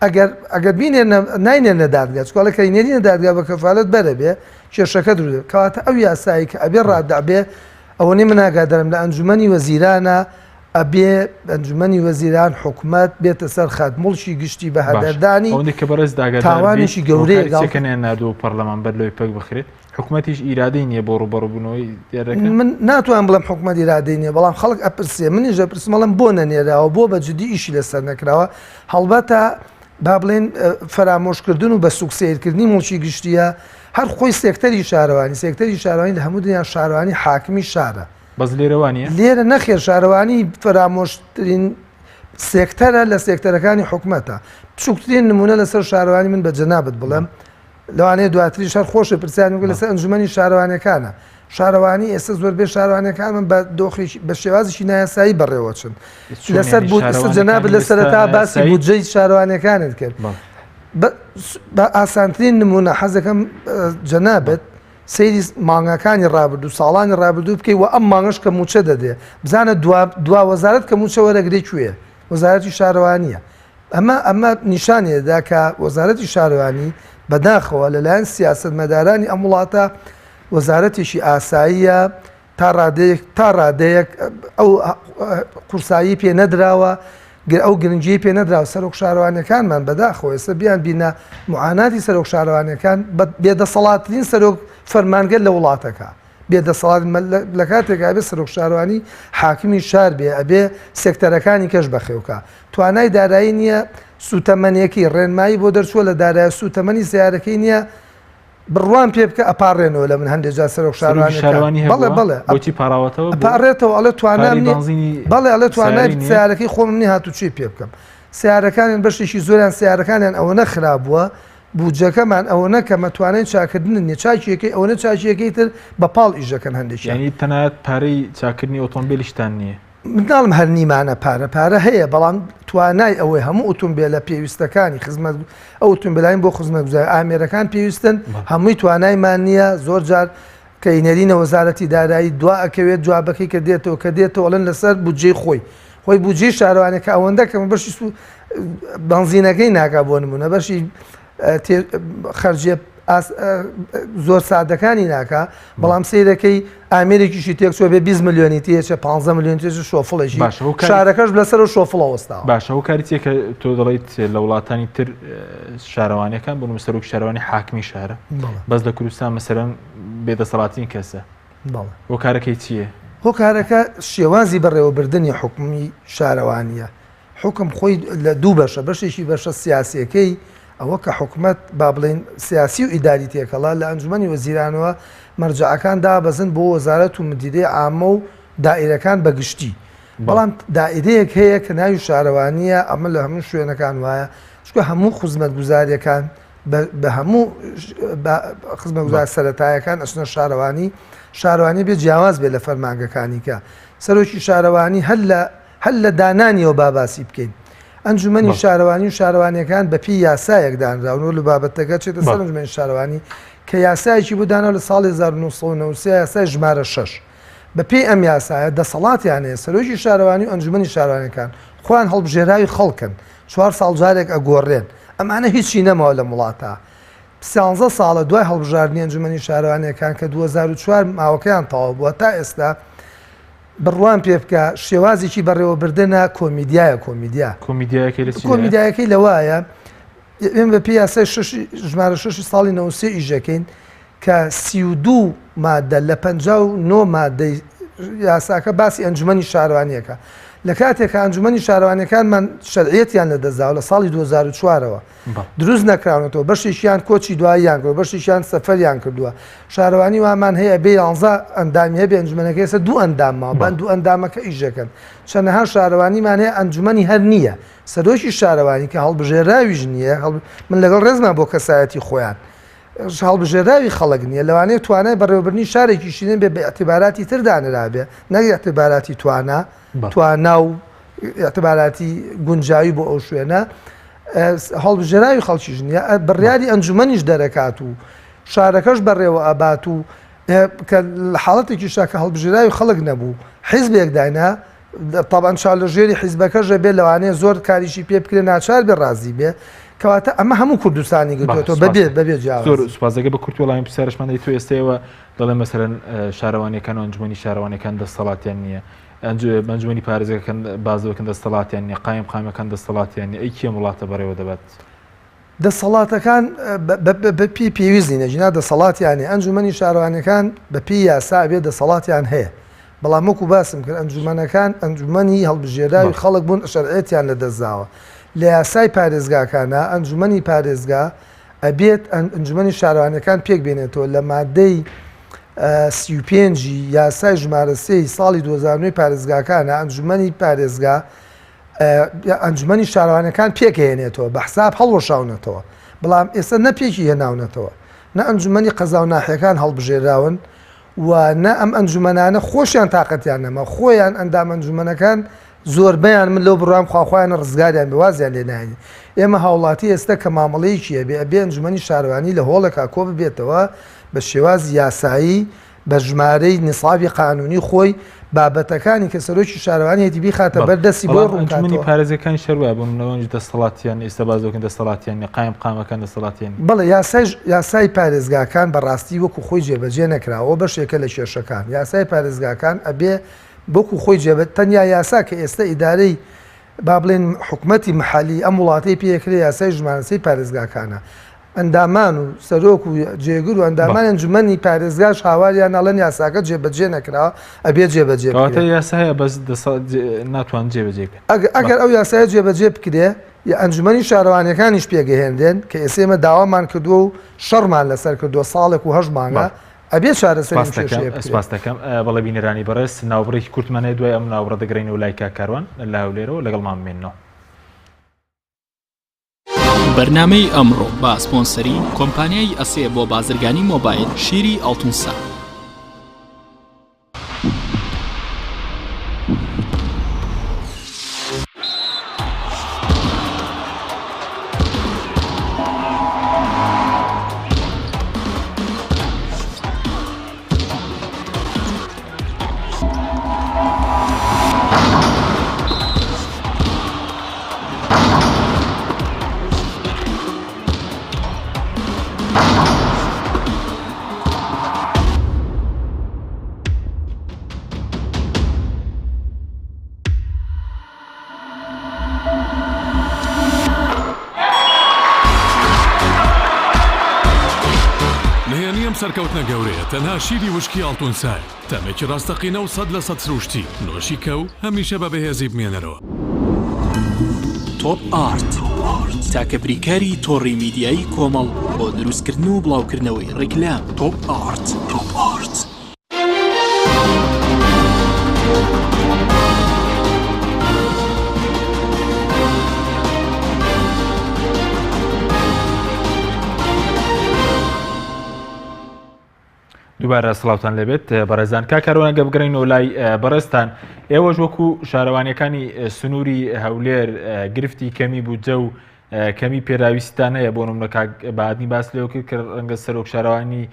Speaker 5: ئەگەر ئەگەر بینێرنە ناینێرنە دادگا چونکە ئەڵێ کە ئەینێرینە دادگا بە کەفالەت بەرە بێ کێشەکە دروست دەبێ کەواتە ئەو یاسایی کە ئەبێ ڕادع بێ ئەوەنەی من ئاگادارم لە ئەنجومەنی وەزیرانە ئەبێ ئەنجومەنی وەزیران حکومەت بێتە سەر خەت موڵکی گشتی بە
Speaker 2: باشە
Speaker 5: هەدەردانی
Speaker 2: ئەوەندەی کە بەڕێز ئاگادار بیت
Speaker 5: تاوانێکی گەورەیە
Speaker 2: هۆکاری چیە
Speaker 5: گاڵتە
Speaker 2: کە نەیانناردووە بۆ پەڕلەمان بەر لەوەی پەک بخرێت؟ حکومەتیش ئیرادەی نییە بۆ ڕووبەڕووبوونەوەی دیاردەکە؟
Speaker 5: من ناتوانم بڵێم حکومەت ئیرادەی نییە، بەڵام خەڵک ئەپرسێ، منیش ئەپرسم ئەڵێم بۆ نەنێراوە، بۆ بە جدی ئیشی لەسەر نەکراوە؟ هەڵبەتە با بڵێین فەرامۆشکردن و بە سوک سەیرکردنی موڵکی گشتییە، هەر خۆی سێکتەری شارەوانی، سێکتەری شارەوانی لە هەموو دنیا شارەوانی حاکمی شارە.
Speaker 2: بەس لێرە وا نییە؟
Speaker 5: لێرە نەخێر شارەوانی فەرامۆشترین سێکتەرە لە سێکتەرەکانی حکومەتە. بچووکترین نموونە لەسەر شارەوانی من بە جەنابت بڵێم، لەوانەیە دواتریش هەر خۆشت پرسیارم بکەی لەسەر ئەنجومەنی شارەوانیەکانە. شارەوانی ئێستا زۆربەی شارەوانیەکانمان بە دۆخێکی بە شێوازێکی نایاسایی بەڕێوەچن.
Speaker 2: چۆن
Speaker 5: لەسەر
Speaker 2: یانی
Speaker 5: بوو ئێستا جەنابت
Speaker 2: شارەوانیەکانی
Speaker 5: لە
Speaker 2: ئێستا
Speaker 5: سەرەتا باسی
Speaker 2: نایاسایی؟
Speaker 5: بودجەی شارەوانیەکانت کرد.
Speaker 2: بەڵێ.
Speaker 5: بە بە ئاسانترین نموونە حەزەکەم جەنابت سەیری مانگەکانی ڕابردوو ساڵانی ڕابردوو بکەی و ئەم مانگەش کە مووچە دەدرێ بزانە دوا دوا وەزارەت کە مووچە وەرەگرێ کوێیە؟ وەزارەتی شارەوانییە. ئەمە ئەمە نیشانی دەدا کە وەزارەتی شارەوانی بەداخەوە لەلایەن سیاسەتمەدارانی ئەم وڵاتە وەزارەتێکی ئاساییە تا ڕادەیەک تا ڕادەیەک ئەو قورسایی پێ نەدراوە ئەو گرنگیی پێ نەدراوە سەرۆک شارەوانیەکانمان بەداخەوە ئێستا بیان بینە معاناتی سەرۆک شارەوانیەکان بێدەسەڵاتترین سەرۆک فەرمانگە لە وڵاتەکە بێ دەسەڵات لە کاتێکا ئەبێ سەرۆک شارەوانی حاکمی شار بێ ئەبێ سێکتەرەکانی کەش بەخێوکا توانای دارایی نییە سوتەمەنیەکەی ڕێنمایی بۆ دەرچووە لە دارای سوتەمەنی سیارەکەی نییە بڕوام پێ بکە ئەپارڕێنەوە لە من هەندێک جار سەرۆک
Speaker 2: شارەوانی
Speaker 5: بەڵێ بەڵێ
Speaker 2: بۆچی پاراوەتەوە
Speaker 5: پاڕێتەوە ئەڵێ توانام بەڵێ ئەڵێ توانای سیارەکەی خۆم نیە هاتوچۆی پێ بکەم سیارەکانیان بەشێکی زۆریان سیارەکانیان ئەوەنە خراپ بووە بودجەکەمان ئەوەنە کەمە توانای چاکردنت نیە چاکیەکەی ئەوەنە چاکیەکەی تر بە پاڵ ئیش دەکەن هەندێکیان.
Speaker 2: یانی تەنانەت پارەی چاکردنی ئۆتۆمبێلیشتان نییە؟
Speaker 5: من ناڵێم هەر نیمانە پارە، پارە هەیە بەڵام توانای ئەوەی هەموو ئۆتۆمبێلە پێویستەکانی خزمەت ئەو ئۆتۆمبێلانی بۆ خزمەتگوزاری ئامێرەکان پێویستن هەمووی توانایمان نییە زۆر جار کە ئینەرینە وەزارەتی دارایی دوا ئەکەوێت جوابەکەی کە دێتەوە کە دێتەوە ئەڵێن لەسەر بودجەی خۆی خۆی بودجەی شارەوانیەکە ئەوەندە کەمە بەشی بەنزینەکەی ناکا بۆ نمونە بەشی خەرجیە زۆر سادەکانی ناکا بەڵام سیرەکەی ئامێرێکیشی تێکچوە بێ 20 ملیۆنی تێچە 15 ملیۆن تێچە شۆفڵێکی شارەکەش لەسەر و شۆفڵە وەستاوە
Speaker 2: باشە هۆکاری چیە کە تۆ دەڵیت لە وڵاتانی تر شارەوانیەکان بوون سەرۆک شارەوانی حاکمی شارە بەس لە کوردستان مەسەرەن بێدەسەڵاتین کەسە هۆکارەکەی چییە؟
Speaker 5: هۆکارەکە شێوازی بەڕێوەبردنی حکومی شارەوانیە حوکم خۆی لە دوو بەشە، بەشێکی بەشە سیاسیەکەی ئەوە کە حکومەت با بڵێین سیاسی و ئیداری تێکەڵە، لە ئەنجومەنی وەزیرانەوە مەرجەعەکان دابەزن بۆ وەزارەت و مدیرەی عامە و دائیرەکان بە گشتی. بەڵام دائیرەیەک هەیە کە ناوی شارەوانیە، ئەمە لە هەموو شوێنەکان وایە، چونکە هەموو خزمەتگوزاریەکان بە هەموو خزمەتگوزار سەرەتایەکان ئەچنە شارەوانی، شارەوانی بێ جیاواز بێ لە فەرمانگەکانی کە سەرۆکی شارەوانی هەر لە هەر لە دانانیەوە با باسی بکەین. ئەنجومەنی شارەوانی و شارەوانیەکان بە پێی یاسایەک دانراون و لە بابەتەکە چێتە سەر ئەنجومەنی شارەوانی کە یاسایەکی بۆ داناوە لە ساڵی 1993 یاسای ژمارە 6 بە پێی ئەم یاسایە دەسەڵاتیان هەیە سەرۆکی شارەوانی و ئەنجومەنی شارەوانیەکان خۆیان هەڵبژێراوی خەڵکن چوار ساڵ جارێک ئەگۆڕێن ئەمانە هیچی نەماوە لەم وڵاتە سیانزە ساڵە دوای هەڵبژاردنی ئەنجومەنی شارەوانیەکان کە 2004 ماوەکەیان تەواو بووە تا ئێستا بڕوام پێ بکە شێوازێکی بەڕێوەبردنە کۆمیدیایە کۆمیدیا.
Speaker 2: کۆمیدیایەکەی لە چیدایە؟
Speaker 5: کۆمیدیایەکەی لەوایە ئێمە بە پێی یاسای شەشی ژمارە شەشی ساڵی 93 ئیش دەکەین کە 32 مادە لە 59 مادەی یاساکە باسی ئەنجومەنی شارەوانیەکە لە کاتێک کە ئەنجومەنی شارەوانیەکانمان شەرعیەتیان لەدەستداوە لە ساڵی 2004ەوە دروست نەکراونەتەوە، بەشێکیان کۆچی دواییان کردووە، بەشێکیان سەفەریان کردووە، شارەوانی وامان هەیە ئەبێ یانزە ئەندامی هەبێ ئەنجومەنەکە ئێستا دوو ئەندام ماوە، بەم دوو ئەندامەکە ئیش دەکەن، چەنەها شارەوانیمان هەیە ئەنجومەنی هەر نییە، سەرۆکی شارەوانی کە هەڵبژێراویش نییە، من لەگەڵ ڕێزما بۆ کەسایەتی خۆیان، هەڵبژێراوی خەڵک نییە، لەوانەیە توانای بەڕێوەبردنی شارێکیشی نەبێ بە ئیعتیباراتی تر دانرابێ نەک ئیعتیباراتی توانا، توانا و ئیعتباراتی گونجاوی بۆ ئەو شوێنە هەڵبژێراوی خەڵکیش نییە بڕیاری ئەنجومەنیش دەرەکات و شارەکەش بەڕێوە ئەبات و کە لە حاڵەتێکیشا کە هەڵبژێراوی خەڵک نەبوو حیزبێک داینا تاوان چاو لە ژێری حیزبەکەش بێ لەوانەیە زۆر کاریشی پێ بکرێ ناچار بێ ڕازی بێ کەواتە ئەمە هەموو کوردستانی گرتووەتەوە بەبێ بەبێ جیاوازی.
Speaker 2: زۆر سوپاس دەگەر بە کورتی وەڵامی پرسیارشمان دەی تۆ ئێستەیەوە دەڵێ مەسەلەن شارەوانیەکان و ئەنجومەنی شارەوانیەکان دەستەڵاتیان نییە ئەنجومەنی پارێزگەکان بازەکەن دەستەڵاتیان نیە قایم قامەکان دەستەڵاتیان نیە ئەی کێم وڵاتە بەڕێوە دەبات؟
Speaker 5: دەسەڵاتەکان بە پێی پێویست نین ئەگینا دەسەڵاتیان هەیە ئەنجومەنی شارەوانیەکان بە پێی یاسا ئەبێ دەسەڵاتیان هەیە بەڵام وەکو باسم کرد ئەنجومەنەکان ئەنجومەنی هەڵبژێراوی خەڵک بوون شەرعیەتیان لە دەستداوە لە یاسای پارێزگاکانە ئەنجومەنی پارێزگا ئەبێت ئەنجومەنی شارەوانیەکان پێک بێنێتەوە لە مادەی 35 یاسای ژمارە سێی ساڵی 2009 پارێزگاکانە ئەنجومەنی پارێزگا ئەنجومەنی شارەوانیەکان پێکهێنێتەوە بە حساب هەڵوەشاونەتەوە بەڵام ئێستا نە پێکی هێناونەتەوە نە ئەنجومەنی قەزا و ناحیەکان هەڵبژێراون و نە ئەم ئەنجومەنانە خۆشیان تاقەتیان نەما خۆیان ئەندام ئەنجومەنەکان زۆربەیان من لەو بڕوام خوا خۆیانە ڕزگاریان بێ وازیان لێ ناهێنین ئێمە هاوڵاتی ئێستا کە مامەڵەیەکی هەبێ ئەبێ ئەنجومەنی شارەوانی لە هۆڵێکا کۆ ببێتەوە بە شێوازی یاسایی بە ژمارەی نیسابی قانونی خۆی بابەتەکانی کە سەرۆکی شارەوانی هەیەتی بیخاتە بەر دەستی بۆی
Speaker 2: بەڵام ئەنجومەنی
Speaker 5: ڕوونکاتەوە.
Speaker 2: پارێزگەکانیش هەر وایە بۆ نمونە ئەوانیش دەستەڵاتیان ئێستا باس دەکەن دەستەڵاتیان نیە قایم قامەکان دەستەڵاتیان نیە.
Speaker 5: بەڵێ یاسای یاسای پارێزگاکان بە ڕاستی وەکو خۆی جێبەجێ نەکراوە ئەوە بەشێکە لە کێشەکان یاسای پارێزگاکان ئەبێ وەکو خۆی جێبە تەنیا یاسا کە ئێستا ئیدارەی با بڵێین حکومەتی محەلی ئەم وڵاتەی پێ ئەکرێ یاسای ژمارە سێی پارێزگاکانە ئەندامان و سەرۆک و جێگر و ئەندامانی ئەنجومەنی پارێزگاش هاواریان ئەڵێن یاساکە جێبەجێ نەکراوە ئەبێ جێبەجێ
Speaker 2: کەواتە بکرێ. یاسا هەیە بەس ناتوان جێبەجێ بکەن.
Speaker 5: ئەگەر ئەو یاسایە جێبەجێ بکرێ یا ئەنجومەنی شارەوانیەکانیش پێگەهێنرێن کە ئێستا ئێمە داوامان کردووە و شەڕمان لەسەر کردووە ساڵێک و هەشت مانگە ئەبێ چارەسەری ئەم کێشەیە بکرێ.
Speaker 2: سپاست دەکەم. بەڵێ بینەرانی بەڕێز ناوبڕێکی کورتمان هەیە دوای ئەم ناوبڕە دەگەڕێینەوە لای کاک کاروان لە هەولێرەوە لەگەڵمان بمێننەوە.
Speaker 1: بەرنامەی ئەمڕۆ بە سپۆنسەری کۆمپانیای ئەسێ بۆ بازرگانی مۆبایل شیری ئاڵتونسا.
Speaker 7: نهێنی ئەم سەرکەوتنە گەورەیە تەنها شیری وشکی ئاڵتونسایە، تامێکی ڕاستەقینە و 100% سروشتی، نۆشی کە و هەمیشە بە بەهێزی بمێنەرەوە.
Speaker 1: تۆپ ئارت تاکە بریکاری تۆڕی میدیایی کۆمەڵ بۆ دروستکردن و بڵاوکردنەوەی ڕیکلام تۆپ ئارت. تۆپ ئارت.
Speaker 2: دووبارە سڵاوتان لێبێت بەڕێزان کاک کاروان گە بگەڕێینەوە لای بەڕێزتان ئێوەش وەکو شارەوانیەکانی سنووری هەولێر گرفتی کەمی بودجە و کەمی پێداویستتان هەیە بۆ نمونە کاک بادنی باس لەوە کرد کە ڕەنگە سەرۆک شارەوانی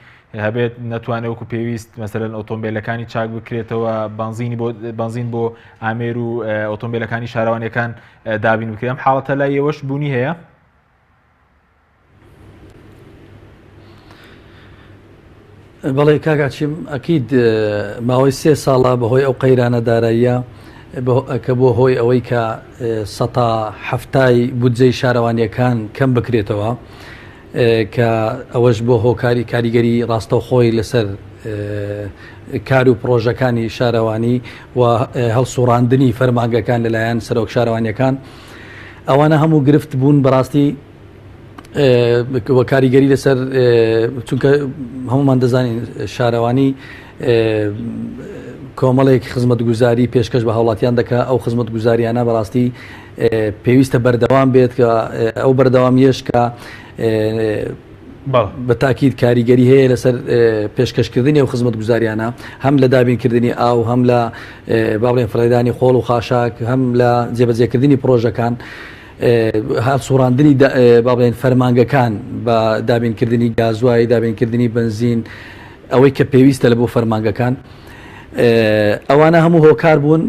Speaker 2: هەبێت نەتوانێت وەکو پێویست مەسەلەن ئۆتۆمبیلەکانی چاک بکرێتەوە بنزینی بۆ بنزین بۆ ئامێر و ئۆتۆمبیلەکانی شارەوانیەکان دابین بکرێت ئەم حاڵەتە لای ئێوەش بوونی هەیە؟
Speaker 6: بەڵێ کاک ئاچیم ئەکید ماوەی سێ ساڵە بەهۆی ئەو قەیرانە داراییە کە بۆ هۆی ئەوەی کە سەتا حەفتای بودجەی شارەوانیەکان کەم بکرێتەوە کە ئەوەش بۆ هۆکاری کاریگەری ڕاستەوخۆی لەسەر کار و پرۆژەکانی شارەوانی و هەڵسوڕاندنی فەرمانگەکان لەلایەن سەرۆک شارەوانیەکان ئەوانە هەموو گرفت بوون بەڕاستی و کاریگەری لەسەر چونکە هەمومان دەزانین شارەوانی کۆمەڵێک خزمەتگوزاری پێشکەش بە هاوڵاتیان دەکا ئەو خزمەتگوزاریانە بەڕاستی پێویستە بەردەوام بێت کە ئەو بەردەوامیەش کە بە تاکید کاریگەری هەیە لەسەر پێشکەشکردنی ئەو خزمەتگوزاریانە هەم لە دابینکردنی ئاو هەم لە با بڵێن فڕێدانی خۆڵ و خاشاک هەم لە جێبەجێکردنی پرۆژەکان هەڵسوڕاندنی با بڵێن فەرمانگەکان بە دابینکردنی گازوای دابینکردنی بنزین ئەوەی کە پێویستە لە بۆ فەرمانگەکان ئەوانە هەموو هۆکار بوون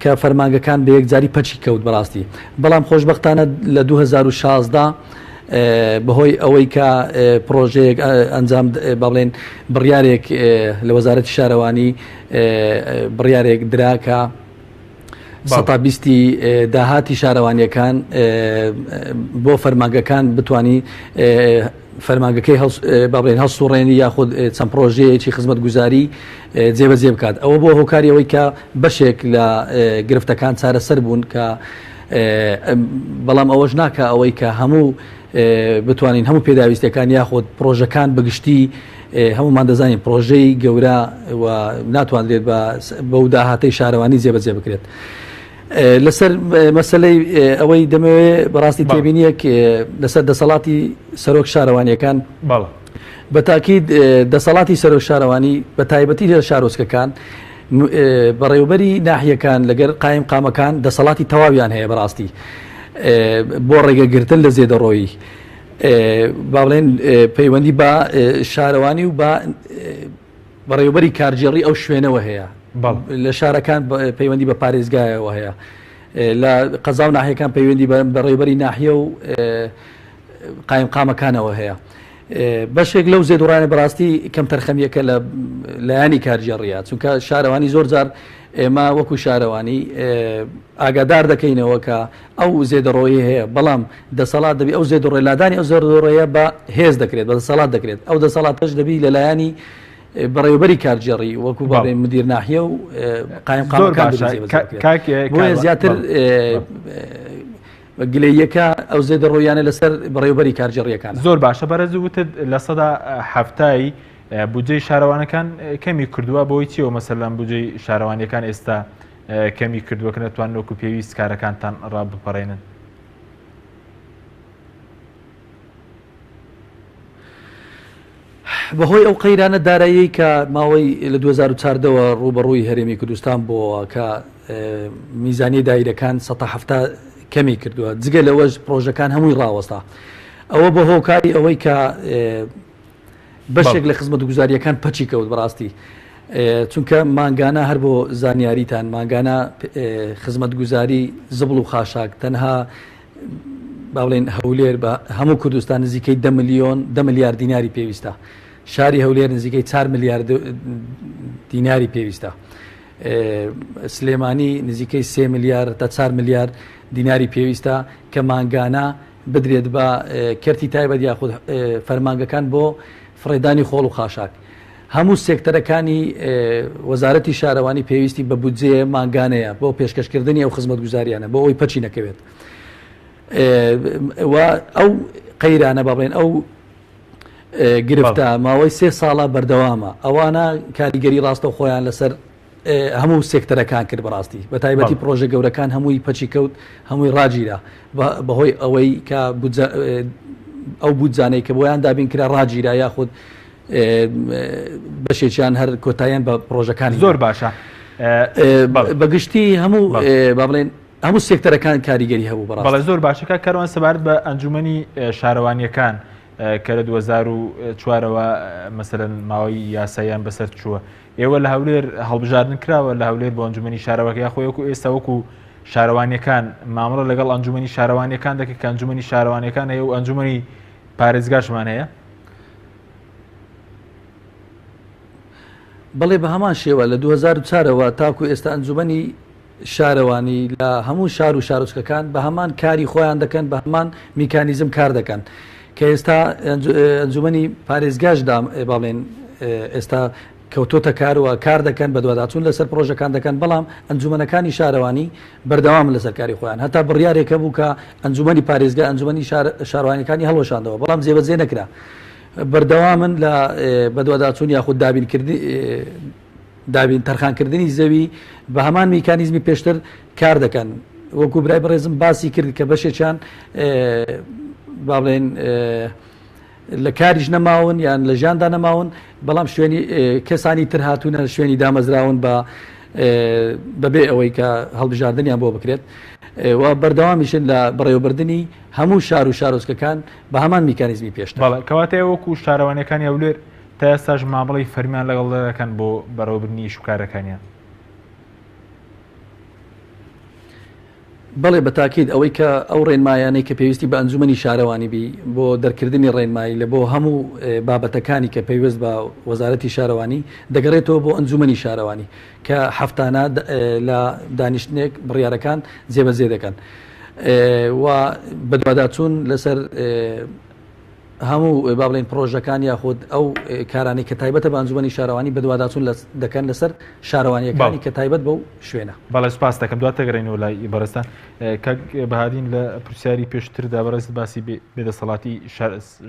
Speaker 6: کە فەرمانگەکان بە یەکجاری پەچی کەوت بەڕاستی بەڵام خۆشببختانە لە 2016 بەهۆی ئەوەی کە پرۆژەیەک ئەنجام با بڵێن بڕیارێک لە وەزارەتی شارەوانی بڕیارێک درا کە سەتا بیستی داهاتی شارەوانیەکان بۆ فەرمانگەکان بتانی فەرمانگەکەی با بڵێن هەڵسوڕێنی یاخود چەند پرۆژەیەکی خزمەتگوزاری جێبەجێ بکات ئەوە بۆ هۆکاری ئەوەی کە بەشێک لە گرفتەکان چارەسەر بوون کە بەڵام ئەوەش ناکە ئەوەی کە هەموو بتوانین هەموو پێداویستەکان یاخود پرۆژەکان بەگشتی هەمومان دەزانین پرۆژەی گەورە و ناتوانرێت بەو داهاتەی شارەوانی جێبەجێ بکرێت. لەسەر مەسلەی ئەوەی دەمەوێت بەڕاستی تێبینیەک لەسەر دەسەڵاتی سەرۆک شارەوانیەکان بە تاکید دەسەڵاتی سەرۆک شارەوانی بە تایبەتی لە شارۆچکەکان بەڕێوبەری ناحیەکان لەگەر قایم قامەکان دەسەڵاتی تەواویان هەیە بەڕاستی بۆ ڕێگەگرتن لە زێدەڕۆیی با بڵێن پەیوەندی بە شارەوانی و بە بەڕێوبەری کارگێڕی ئەو شوێنەوە هەیە لە شارەکان پەیوەندی بە پارێزگایەوە هەیە لە قەزا و ناحیەکان پەیوەندی بە بەڕێوبەری ناحیە و قایم قامەکانەوە هەیە بەشێک لەو زێدوڕانە بەڕاستی کەم تەرخەمیەکە لە لایەنی کارگێڕیە چونکە شارەوانی زۆر جار ئێمە وەکو شارەوانی ئاگادار دەکەینەوە کە ئەو زێدەڕۆیی هەیە بەڵام دەسەڵات دەبی ئەو زێدوڕێ لادانی ئەو زێدەڕۆیە بە هێز دەکرێت بە دەسەڵات دەکرێت ئەو دەسەڵاتەش دەبی لە لایەنی بەڕێوەبەری کارگێڕی وەکو بەڵێ مدیر ناحیە و قایم قامەکان بۆیە زیاتر گلەییەکە ئەو زێدەڕۆییانە لەسەر بەڕێوەبەری کارگێڕییەکانە.
Speaker 2: زۆر باشە بەڕێز وتت 70%ی بودجەی شارەوانەکان کەمی کردووە بۆی چیەوە مەسەلەن بودجەی شارەوانیەکان ئێستا کەمی کردووە کە نەتوان وەکو پێویست کارەکانتان ڕابپەڕێنن؟
Speaker 6: بەهۆی ئەو قەیرانە داراییەی کە ماوەی لە 2014 ەوە ڕووبەڕووی هەرێمی کوردستان بۆوە کە میزانیەی دایرەکان 170 کەمی کردووە جگە لەوەش پرۆژەکان هەمووی ڕاوەستا ئەوە بۆ هۆکاری ئەوەی کە بەشێک لە خزمەتگوزاریەکان پەچی کەوت بەڕاستی چونکە مانگانە هەر بۆ زانیاریتان مانگانە خزمەتگوزاری زبڵ و خاشاک تەنها با بڵێین هەولێر بە هەموو کوردستان نزیکەی دە ملیۆن دە ملیار دیناری پێویستە شاری هەولێر نزیکەی 4 ملیار دیناری پێویستە سلێمانی نزیکەی 3 ملیار تا 4 ملیار دیناری پێویستە کە مانگانە بدرێت بە کەرتی تایبەت یاخود فەرمانگەکان بۆ فڕێدانی خۆڵ و خاشاک هەموو سێکتەرەکانی وەزارەتی شارەوانی پێویستی بە بودجەیە مانگانەیە بۆ پێشکەشکردنی ئەو خزمەتگوزاریانە بۆ ئەوەی پەکی نەکەوێت و ئەو قەیرانە با بڵێن ئەو گرفتە ماوەی سێ ساڵە بەردەوامە ئەوانە کاریگەری ڕاستە خۆیان لەسەر هەموو سێکتەرەکان کرد بەڕاستی بە تایبەتی پرۆژە گەورەکان هەمووی پەچی کەوت هەمووی ڕاگیرا بەهۆی ئەوەی کە ئەو بودجانەی کە بۆیان دابین کرا ڕاگیرا یاخود بەشێکیان هەر کۆتاییان بە پرۆژەکانی
Speaker 2: زۆر باشە
Speaker 6: بەگشتی هەموو با بڵێن هەموو سێکتەرەکان کاریگەری هەبوو
Speaker 2: بەڕاست. بەڵێ زۆر باشە کاک کاروان سەبارەت بە ئەنجومەنی شارەوانیەکان کە لە 2004ەوە مەسەلەن ماوەی یاساییان بەسەر چووە ئێوە لە هەولێر هەڵبژاردن کراوە لە هەولێر بۆ ئەنجومەنی شارەوەکە یاخۆ وەکو ئێستا وەکو شارەوانیەکان مامەڵە لەگەڵ ئەنجومەنی شارەوانیەکان دەکەن کە ئەنجومەنی شارەوانیەکان هەیە و ئەنجومەنی پارێزگاشمان هەیە؟
Speaker 6: بەڵێ بە هەمان شێوە لە 2004ەوە تاکو ئێستا ئەنجومەنی شارەوانی لە هەموو شار و شارۆچکەکان بە هەمان کاری خۆیان دەکەن بە هەمان میکانیزم کار دەکەن کە ئێستا ئەنجومەنی پارێزگاش با بڵێن ئێستا کەوتۆتە کار و کار دەکەن بەدواداچوون لەسەر پرۆژەکان دەکەن بەڵام ئەنجومەنەکانی شارەوانی بەردەوام لەسەر کاری خۆیان هەتا بڕیارێک هەبوو کە ئەنجومەنی پارێزگا ئەنجومەنی شارەوانیەکانی هەڵوەشاندەوە بەڵام جێبەجێ نەکرا بەردەوامن لە بەدواداچوون یاخود دابینکردنی دابین تەرخانکردنی زەوی بە هەمان میکانیزمی پێشتر کار دەکەن وەکو برای بەڕێزم باسی کرد کە بەشێکیان با بڵێن لە کاریش نەماون یان لە ژیاندا نەماون بەڵام شوێنی کەسانی تر هاتوونە شوێنی دامەزراون بە بەبێ ئەوەی کە هەڵبژاردنیان بۆ بکرێت و بەردەوامیشن لە بەڕێوەبردننی هەموو شار و شارۆچکەکان بە هەمان میکانیزمی پێشتر.
Speaker 2: بەڵێ کەواتە ئێوە وەکو شارەوانیەکانی هەولێر تا ئێستاش مامەڵەی فەرمیان لەگەڵ دەکەن بۆ بەڕێوەبردنی ئیش و کارەکانیان؟
Speaker 6: بەڵێ بە تاکید ئەوەی کە ئەو ڕێنمایانەی کە پێویستی بە ئەنجومەنی شارەوانی بی بۆ دەرکردنی ڕێنمایی لە بۆ هەموو بابەتەکانی کە پەیوەست بە وەزارەتی شارەوانی دەگەڕێتەوە بۆ ئەنجومەنی شارەوانی کە هەفتانە لە دانیشتنێک بڕیارەکان جێبەجێ دەکەن و بەدواداچوون لەسەر هەموو با بڵێین پڕۆژەکان یاخود ئەو کارانەی کە تایبەتە بە ئەنجومەنی شارەوانی بەدواداچوون دەکەن لەسەر شارەوانیەکانی کە تایبەت بەو شوێنە.
Speaker 2: بەڵێ سوپاس دەکەم دوات دەگەڕێینەوە لای بەڕێزتان کاک بەهادین لە پرسیاری پێشتردا بەڕێزت باسی بێدەسەڵاتی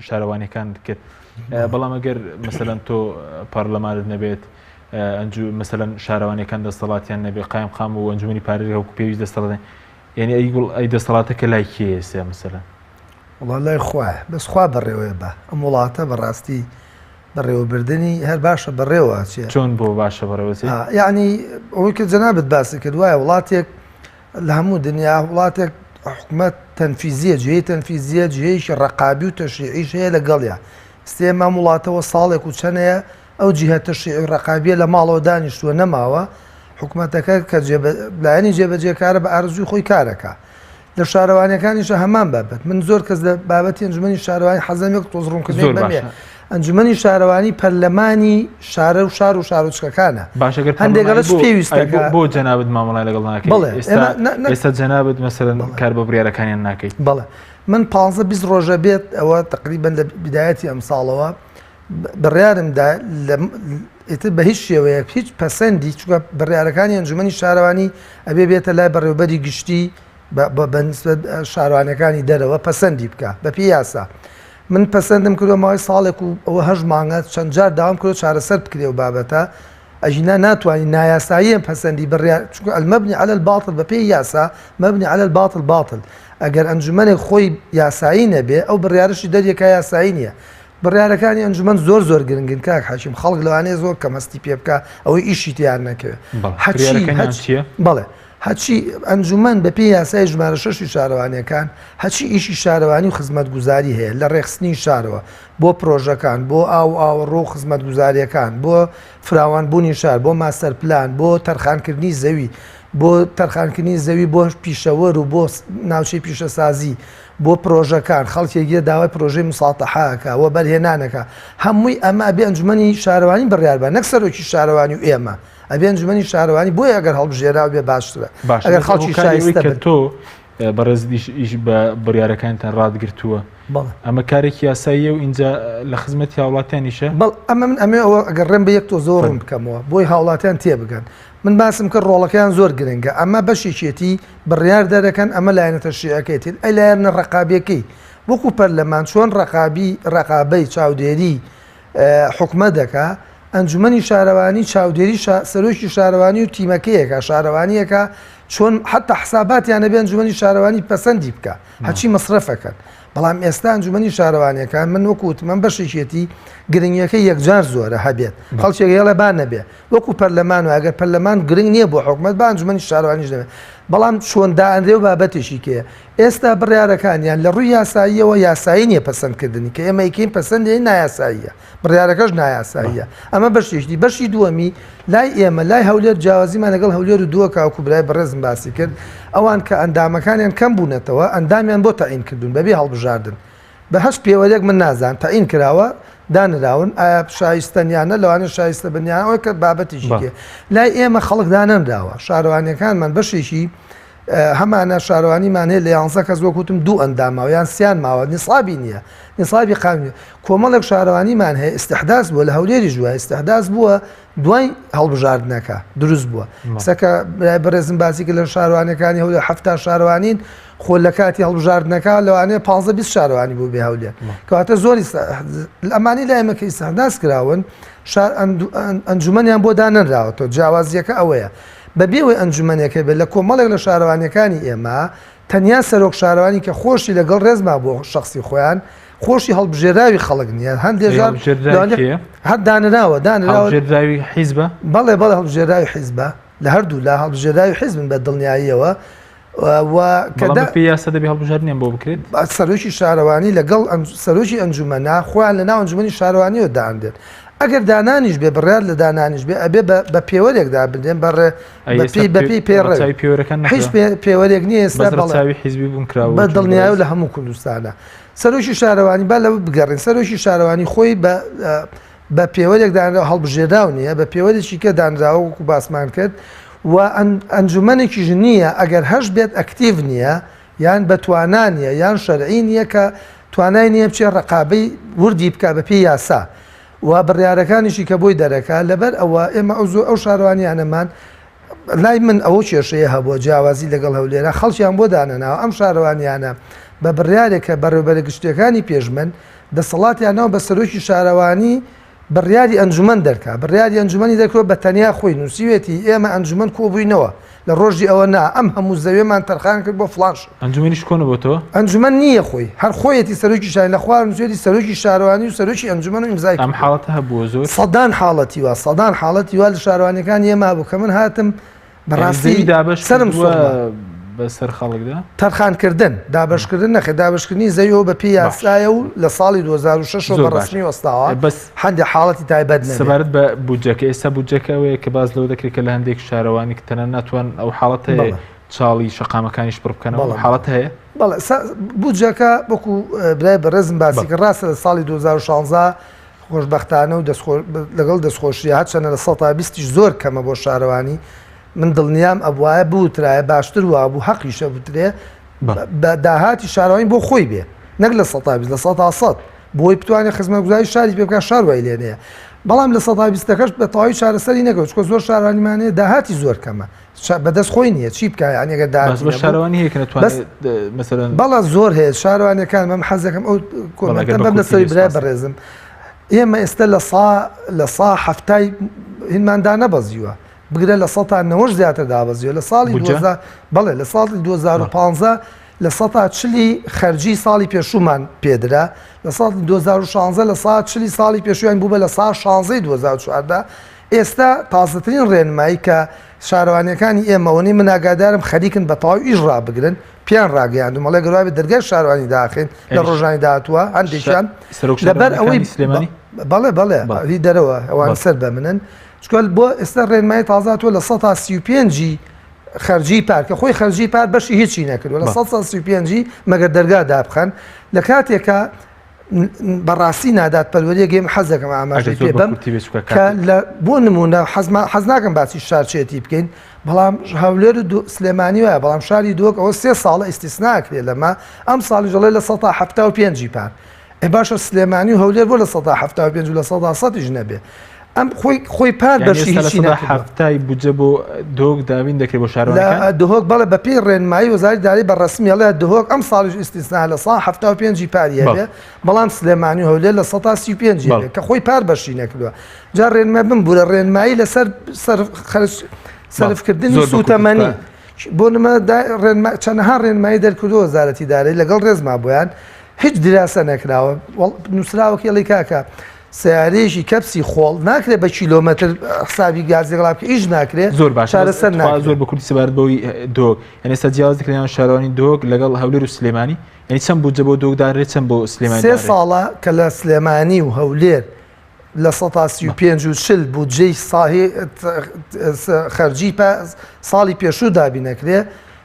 Speaker 2: شارەوانیەکان کرد بەڵام ئەگەر مەسەلەن تۆ پەرلەمانت نەبێت ئەنجو مەسەلەن شارەوانیەکان دەسەڵاتیان نەبێت قایم قام و ئەنجومەنی پارێزگا وەکو پێویست دەسەڵات یعنی ئەی گوڵ ئەی دەسەڵاتەکە لای کێیە ئێستا مەسەلەن؟
Speaker 5: وەڵا لای خوایە بەس خوا بەڕێوەیە بە ئەم وڵاتە بەڕاستی بەڕێوەبردنی هەر باشە بەڕێوە ئەچێ.
Speaker 2: چۆن بۆ باشە بەڕێوە چێ؟
Speaker 5: یعنی ئەوەی کە جەنابت باسی کرد وایە وڵاتێک لە هەموو دنیا وڵاتێک حکومەت تەنفیزیە جێی تەنفیزیە جێیەکی ڕقابی و تەشریعیش هەیە لەگەڵیا ئێستا ئەم وڵاتەوە ساڵێک و چەنەیە ئەو جیهە تەشریعی و ڕقابیە لە ماڵەوە دانیشتووە نەماوە حکومەتەکە کە لایەنی جێبەجێکارە بە ئارزوی خۆی کارەکە لە شارەوانیەکانیشە هەمان بابەت من زۆر کەس لە بابەتی ئەنجومەنی شارەوانی حەزم یەک تۆز ڕوونکردنەوەی بەمێ ئەنجومەنی شارەوانی پەرلەمانی شارە و شار و شارۆچکەکانە
Speaker 2: باشە گەر
Speaker 5: هەندێک گەڵە چ پێویستە
Speaker 2: بۆ بۆ جەنابت مامەڵای لەگەڵ ناکەی
Speaker 5: بەڵێ
Speaker 2: ئێستا ئێستا جەنابت مەسەلەن کار بە بڕیارەکانیان ناکەی
Speaker 5: بەڵێ من 15 20 ڕۆژە بێت ئەوە تقریبا لە بدایەتی ئەم ساڵەوە بڕیارم دا لە ئیتر بە هیچ شێوەیەک هیچ پەسەندی چونکە بڕیارەکانی ئەنجومەنی شارەوانی ئەبێ بێتە لای بەڕێوبەری گشتی بە نسبەت شارەوانیەکانی دەرەوە پەسەندی بکە بە پێی یاسا من پەسەندم کردوە ماوەی ساڵێک و ئەوە هەش مانگە چەند جار داوام کردو چارەسەر بکرێ و بابەتە ئەژینا ناتوانانی نایاساییە پەسەندی بڕیار چونکە المبنی علی الباطل بە پێی یاسا مبنی علی الباطل باطل ئەگەر ئەنجومەنێک خۆی یاسایی نەبێ ئەو بڕیارشی دەریەکە یاسایی نییە بڕیارەکانی ئەنجومەن زۆر زۆر گرنگن کاک حەکیم خەڵک لەوانەیە زۆر کەم هەستی پێ بکا ئەوەی ئیشی تیان نەکەوێ هەچی هەچی بەڵێ هەچی ئەنجومەن بە پێی یاسای ژمارە شەشی شارەوانیەکان هەچی ئیشی شارەوانی و خزمەتگوزاری هەیە لە ڕێکخستنی شارەوە بۆ پرۆژەکان بۆ ئاو ئاوەڕۆ و خزمەتگوزاریەکان بۆ فراوانبوونی شار بۆ ماستەر پلان بۆ تەرخانکردنی زەوی بۆ تەرخانکردنی زەوی بۆ پیشەوەر و بۆ ناوچەی پیشەسازی بۆ پرۆژەکان خەڵکێک یە داوای پرۆژەی مساتەحە ئەکا وەبەرهێنان ئەکا هەمووی ئەمە ئەبێ ئەنجومەنی شارەوانی بڕیار با نەک سەرۆکی شارەوانی و ئێمە ئەبێ ئەنجومەنی شارەوانی بۆیە ئەگەر هەڵبژێراو بێ باشترە
Speaker 2: باشە
Speaker 5: ئەگەر
Speaker 2: بەس
Speaker 5: خەڵکی
Speaker 2: هۆکاری ئەوەی
Speaker 5: شایستە
Speaker 2: کە
Speaker 5: بن
Speaker 2: تۆ بەڕێزت ئیش ئیش بە بڕیارەکانتان ڕاتگرتووە
Speaker 5: بەڵێ
Speaker 2: ئەمە کارێکی یاساییە و ئینجا لە خزمەتی هاوڵاتیانیشە؟
Speaker 5: بەڵ ئەمە من ئەمەوێ ئەوە ئەگەر ڕێم بە یەک تۆ زۆر ڕوون
Speaker 2: فەرموو.
Speaker 5: بکەمەوە بۆی هاوڵاتیان تێبگەن من باسم کرد ڕۆڵەکەیان زۆر گرنگە ئەمە بەشێکیەتی بڕیار دەرەکەن ئەمە لایەنە تەشریعەکەیەتی ئەی لایەنە ڕەقابیەکەی وەکو پەرلەمان چۆن ڕەقابی ڕەقابەی چاودێری حکومەت دەکا ئەنجومەنی شارەوانی چاودێری سەرۆکی شارەوانی و تیمەکەیەکە شارەوانیەکە چۆن حتا حساباتیان نەبێ ئەنجومەنی شارەوانی پەسەندی بکە هەچی مەسرەفەکەن. بەڵام ئێستا ئەنجومەنی شارەوانیەکان من وەکو وتم ئەم بەشێکیەتی گرنگیەکەی یەکجار زۆرە هەبێت خەڵکێک هێڵێ با نەبێ وەکو پەرلەمان و ئەگەر پەرلەمان گرنگ نییە بۆ حکومەت با ئەنجومەنی شارەوانیش نەبێت بەڵام چۆن دائەنرێ و بابەتێکی کێیە ئێستا بڕیارەکانیان لە ڕووی یاساییەوە یاسایی نییە پەسەندکردنی کە ئێمە یکەین پەسەندی نایاساییە بڕیارەکەش نایاساییە ئەمە بەشێکی بەشی دووەمی لای ئێمە لای هەولێر جیاوازیمان لەگەڵ هەولێر و دووە کاکو برای بەڕێزم باسی کرد ئەوان کە ئەندامەکانیان کەم بوونەتەوە ئەندامیان بۆ تەعین کردوون بەبێ هەڵبژاردن بە هەچ پێوەرێک من نازان تەعین کراوە دانراون ئایا شایستەن یان نە لەوانەیە شایستە بن یان ئەوەی کە بابەتێکی کێ لای ئێمە خەڵک دانەنراوە شارەوانیەکانمان بەشێکی هەمانە شارەوانیمان هەیە لە یانزە کەس وەک وتم دوو ئەندام ماوە یان سیان ماوە نیسابی نییە نیسابی قانونی کۆمەڵێک شارەوانیمان هەیە ئیستحداس بووە لە هەولێریش وایە ئیستحداس بووە دوای هەڵبژاردنەکە دروست بووە قسەکە برای بەڕێزم باسی کرد لە شارەوانیەکانی هەولێر 70 شارەوانین خۆ لە کاتی هەڵبژاردنەکە لەوانەیە 15 20 شارەوانی بوو بێ هەولێر کەواتە زۆری ئەمانی لای ئێمە کە ئیستحداس کراون شار ئەنجومەنیان بۆ دانەنراوەتەوە جیاوازیەکە ئەوەیە بەبێ ئەوەی ئەنجومەنێک هەبێت لە کۆمەڵێک لە شارەوانیەکانی ئێمە تەنیا سەرۆک شارەوانی کە خۆشی لەگەڵ ڕێزما بۆ شەخسی خۆیان خۆشی هەڵبژێراوی خەڵک نییە هەندێک جار هەر دانراوە دانراوە
Speaker 2: هەڵبژێردراوی حیزبە
Speaker 5: بەڵێ بەڵێ هەڵبژێراوی حیزبە لە هەردوو لا هەڵبژێراوی حیزبن بە دڵنیاییەوە و
Speaker 2: کە پێی یاسا دەبێ هەڵبژاردنیان بۆ بکرێت
Speaker 5: سەرۆکی شارەوانی لەگەڵ سەرۆکی ئەنجومەنە خۆیان لە ناو ئەنجومەنی شارەوانیەوە دانرێن ئەگەر دانانیش بێ بڕیار لە دانانیش بێ ئەبێ بە پێوەرێک دابنرێن بە ڕێ بەپێی بەپێی پێڕەوی
Speaker 2: پێوەرەکان
Speaker 5: هیچ پێوەرێک نییە ئێستا
Speaker 2: بەڵێ چاوی حیزبی بوون کراوە
Speaker 5: بە دڵنیایەوە لە هەموو کوردستانە سەرۆکی شارەوانی با لەوە بگەڕین سەرۆکی شارەوانی خۆی بە بە پێوەرێک دانراوە هەڵبژێراو نییە بە پێوەرێکی کە دانراوە وەکو باسمان کرد و ئەنجومەنێکیش نییە ئەگەر هەش بێت ئەکتیڤ نییە یان بە توانا نییە یان شەرعی نییە کە توانای نییە بچێ ڕقابەی وردی بکە بە پێی یاسا و بڕیارەکانیشی کە بۆی دەرەکا لەبەر ئەوە ئێمە ئەو زۆر ئەو شارەوانیانەمان لای من ئەوە کێشەیە هەبووە جیاوازی لەگەڵ هەولێرە خەڵکیان بۆ دانەناوە ئەم شارەوانیانە بە بڕیارێک کە بەڕێوبەرە گشتیەکانی پێش من دەسەڵاتیان ناو بە سەرۆکی شارەوانی بڕیاری ئەنجومەن دەرکا بڕیاری ئەنجومەنی دەرکرد بە تەنیا خۆی نووسیوێتی ئێمە ئەنجومەن کۆبووینەوە لە ڕۆژی ئەوە نا ئەم هەموو زەویەمان تەرخان کرد بۆ فڵان شت.
Speaker 2: ئەنجومەنیش کۆنەبۆتەوە؟
Speaker 5: ئەنجومەن نییە خۆی هەر خۆیەتی سەرۆکی شار لە خوار نووسیوێتی سەرۆکی شارەوانی و سەرۆکی ئەنجومەن و ئیمزای
Speaker 2: ئەم
Speaker 5: کردووە.
Speaker 2: حاڵەتە هەبووە زۆر؟
Speaker 5: سەدان حاڵەتی وا سەدان حاڵەتی وا لە شارەوانیەکانی ئێمە هەبوو کە من هاتم
Speaker 2: یانی
Speaker 5: بەڕاستی
Speaker 2: زەوی دابەش
Speaker 5: سەرم
Speaker 2: کردووە
Speaker 5: سوڕما.
Speaker 2: بەسەر خەڵکدا؟
Speaker 5: تەرخانکردن، دابەشکردن نەخێر، دابەشکردنی زەوی ئەوە بەپێی
Speaker 2: باش.
Speaker 5: یاسایە و لە ساڵی 2006 ەوە
Speaker 2: زۆر
Speaker 5: بە
Speaker 2: باشە.
Speaker 5: ڕەسمی وەستاوە،
Speaker 2: بەس
Speaker 5: هەندێک حاڵەتی تایبەت نەبێ.
Speaker 2: سەبارەت بە بودجەکە، ئێستا بودجەکە ئەوەیە کە باس لەوە دەکرێت کە لە هەندێک شارەوانی کە تەنانەت ناتوان ئەو حاڵەتە هەیە
Speaker 5: بەڵێ.
Speaker 2: چاڵی شەقامەکانیش پڕ بکەنەوە،
Speaker 5: بەڵێ.
Speaker 2: حاڵەتە هەیە؟
Speaker 5: بەڵێ سا بودجەکە وەکو برای بەڕێزم باسی
Speaker 2: بەڵێ.
Speaker 5: کرد ڕاستە لە ساڵی 2016 خۆشبەختانە و دەستخۆ لەگەڵ دەستخۆشییا هەرچەندە لە سەتا بیستیش زۆر کەمە بۆ شارەوانی من دڵنیام ئەبوایە بوترایە باشتر وابوو هەقیشە بوترێ بە داهاتی شارەوانی بۆ خۆی بێ نەک لە سەتا 20 لە سەتا 100 بۆی بتوانێت خزمەتگوزاری شاری پێ بکات شار وای لێ نەیە بەڵام لە سەتا بیستەکەش بە تەواوی چارەسەری نەکرد چونکە زۆر شارەوانیمان هەیە داهاتی زۆر کەمە بەدەست خۆی نییە چی بکە یانی ئەگەر
Speaker 2: بەس بە شارەوانی هەیە کە نەتوانێت مەسەلەن
Speaker 5: بەڵێ زۆر هەیە شارەوانیەکان من حەزەکەم ئەو کۆمێنتە بەم لەسەری برای بەڕێزم ئێمە ئێستا لە سا لە سا هەفتای هینمان دانەبەزیوە بگرە لە سەتا نەوەش زیاتر دابەزیوە لە ساڵی بەڵێ لە ساڵی 2015 لە سەتا چلی خەرجی ساڵی پێشوومان پێدرا لە ساڵی 2016 لە سا چلی ساڵی پێشویان بوو بە لە سا 16 2014 ئێستا تازەترین ڕێنمایی کە شارەوانیەکانی ئێمە ئەوەنەی من ئاگادارم خەریکن بە تەواو ئیش ڕابگرن پێیان ڕاگەیاندوم ئەڵێ گەر وابێت دەرگای شارەوانی داخەین لە ڕۆژانی داهاتووە هەندێکیان لەبەر ئەوەی
Speaker 2: سلێمانی
Speaker 5: بەڵێ بەڵێ هی دەرەوە ئەوان سەر بە منن چونکە بۆ ئێستا ڕێنمایی تازە هاتووە لە 135 خەرجی پار کە خۆی خەرجی پار بەشی هیچی نەکردووە لە 135 مەگەر دەرگا دابخەن لە کاتێکا بەڕاستی نادادپەروەریەک ئێمە حەز دەکەم ئاماژەی پێ بەم کە لە بۆ نمونە حەز ناکەم باسی شارچێتی بکەین بەڵام هەولێر و سلێمانی وایە بەڵام شاری دۆک ئەوە سێ ساڵە ئیستیسناکرێ لەمە ئەم ساڵی دەڵێ لە سەتا هەفتا و پێنجی پار ئێ باشە سلێمانی و هەولێر بۆ لە سەدا 75 و لە سەدا سەدیش نەبێ ئەم خۆی خۆی پار بەشی هیچی نەکردووە.
Speaker 2: هەفتای بودجە بۆ دهۆک دابین دەکرێت بۆ شارەوانیەکان؟
Speaker 5: لە دهۆک بەڵێ بە پێی ڕێنمایی وەزارەتی دارایی بە ڕەسمی ئەڵێ دهۆک ئەم ساڵیش ئیستیسنا لە سا 75 ی پاری هەبێ بەڵام سلێمانی و هەولێر لە سەتا 35 ی هەبێ کە خۆی پار بەشی نەکردووە جا ڕێنما بمبورە ڕێنمایی لەسەر سەرف خەرج سەرفکردنی هیچ دراسە نەکراوە نووسراوەکەی ئەڵێ کاکە سیارەیەکی کەپسی خۆڵ ناکرێت بە کیلۆمەتر حسابی گازی ڕا بکە ئیش ناکرێت
Speaker 2: زۆر باش چارەسەر ناکرێت زۆر بە کورتی سەبارەت بەوەی دۆک یعنی ئێستا جیاواز دەکرێن نێوان شارەوانی دۆک لەگەڵ هەولێر و سلێمانی یعنی چەند بودجە بۆ دۆک دانرێت چەند بۆ سلێمانی
Speaker 5: سێ ساڵە کە لە سلێمانی و هەولێر 35% و 40 بودجەی ساهی خەرجی ساڵی پێشوو دابین نەکرێ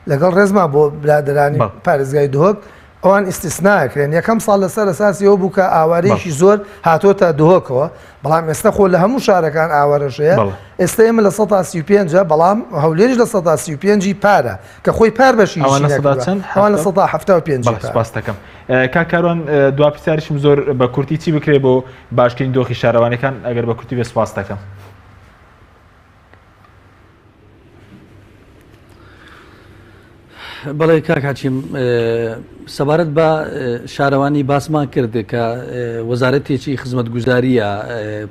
Speaker 5: لەگەڵ ڕێزما بۆ برادەرانی پارێزگای دهۆک ئەوان ئیستیسنا ئەکرێن، یەکەم ساڵ لەسەر ئەساسی ئەوە بوو کە ئاوارەیەکی زۆر هاتۆتە دهۆکەوە، بەڵام ئێستا خۆ لە هەموو شارەکان ئاوارەش هەیە، ئێستا ئێمە 35%، بەڵام هەولێریش 35%ی پارە، کە خۆی پار بەشی
Speaker 2: ئەوان لە سەدا چەند؟
Speaker 5: ئەوان 75%ی
Speaker 2: پارە. سوپاست دەکەم. کاک کاروان دوا پرسیاریشم زۆر بە کورتی چی بکرێ بۆ باشترین دۆخی شارەوانیەکان ئەگەر بە کورتی بێ سوپاست دەکەم.
Speaker 6: بەڵێ کاک حەکیم سەبارەت بە شارەوانی باسمان کرد کە وەزارەتێکی خزمەتگوزاریە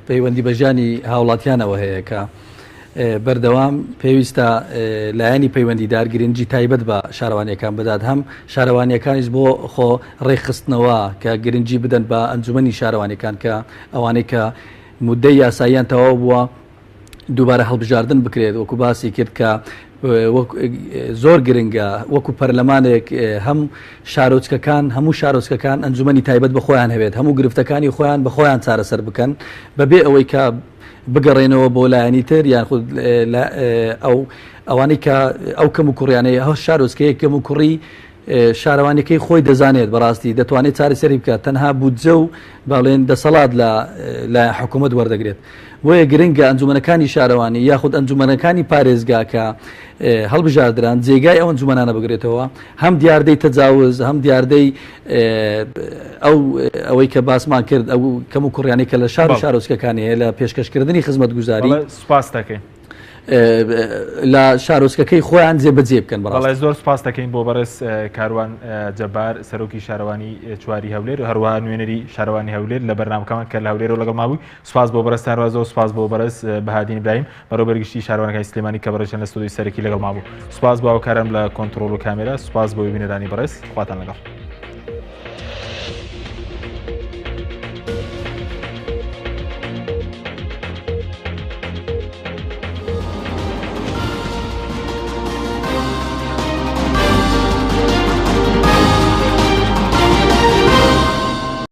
Speaker 6: پەیوەندی بە ژیانی هاوڵاتیانەوە هەیە کە بەردەوام پێویستە لایەنی پەیوەندیدار گرنگی تایبەت بە شارەوانیەکان بدات هەم شارەوانیەکانیش بۆ خۆ ڕێکخستنەوە کە گرنگی بدەن بە ئەنجومەنی شارەوانیەکان کە ئەوانەی کە مدەی یاساییان تەواو بووە دووبارە هەڵبژاردن بکرێت وەکو باسی کرد کە زۆر گرنگە وەکو پەرلەمانێک هەم شارۆچکەکان هەموو شارۆچکەکان ئەنجومەنی تایبەت بە خۆیان هەبێت هەموو گرفتەکانی خۆیان بە خۆیان چارەسەر بکەن بەبێ ئەوەی کە بگەڕێنەوە بۆ لایەنی تر یان خود ئەو ئەوانەی کە ئەو کەم و کوڕیانەی هەر شارۆچکەیە کەم و کوڕی شارەوانیەکەی خۆی دەزانێت بەڕاستی دەتوانێت چارەسەری بکات تەنها بودجە و باڵێن دەسەڵات لە لە حکوومەت وەردەگرێت بۆیە گرنگە ئەنجومەنەکانی شارەوانی یاخود ئەنجومەنەکانی پارێزگا کە هەڵبژاردران جێگای ئەو ئەنجومەنانە بگرێتەوە هەم دیاردەی تەجاوز هەم دیاردەی ئەو ئەوەی کە باسمان کرد ئەو کەم و کوڕیانەی کە لە شار و شارۆچکەکانی هەیە لە پێشکەشکردنی خزمەتگوزاری
Speaker 2: سوپاس دەکەین.
Speaker 6: لە شارۆچکەکەی خۆیان جێبەجێ بکەن
Speaker 2: بەڕاستی. بەڵێ زۆر سوپاس دەکەین بۆ بەڕێز کاروان جەبار سەرۆکی شارەوانی چواری هەولێر و هەروەها نوێنەری شارەوانی هەولێر لە بەرنامەکەمان کە لە هەولێرەوە لەگەڵمان بووی سوپاس بۆ بەڕێزتان و زۆر سوپاس بۆ بەڕێز بەهادین ئیبراهیم بەڕێوەبەری گشتی شارەوانەکانی سلێمانی کە بەڕێزیان لە ستۆدیۆی سەرەکی لەگەڵمان بوو سوپاس بۆ هاوکارانم لە کۆنتڕۆڵ و کامێرا سوپاس بۆ بینەرانی بەڕێز خواتان لەگەڵ.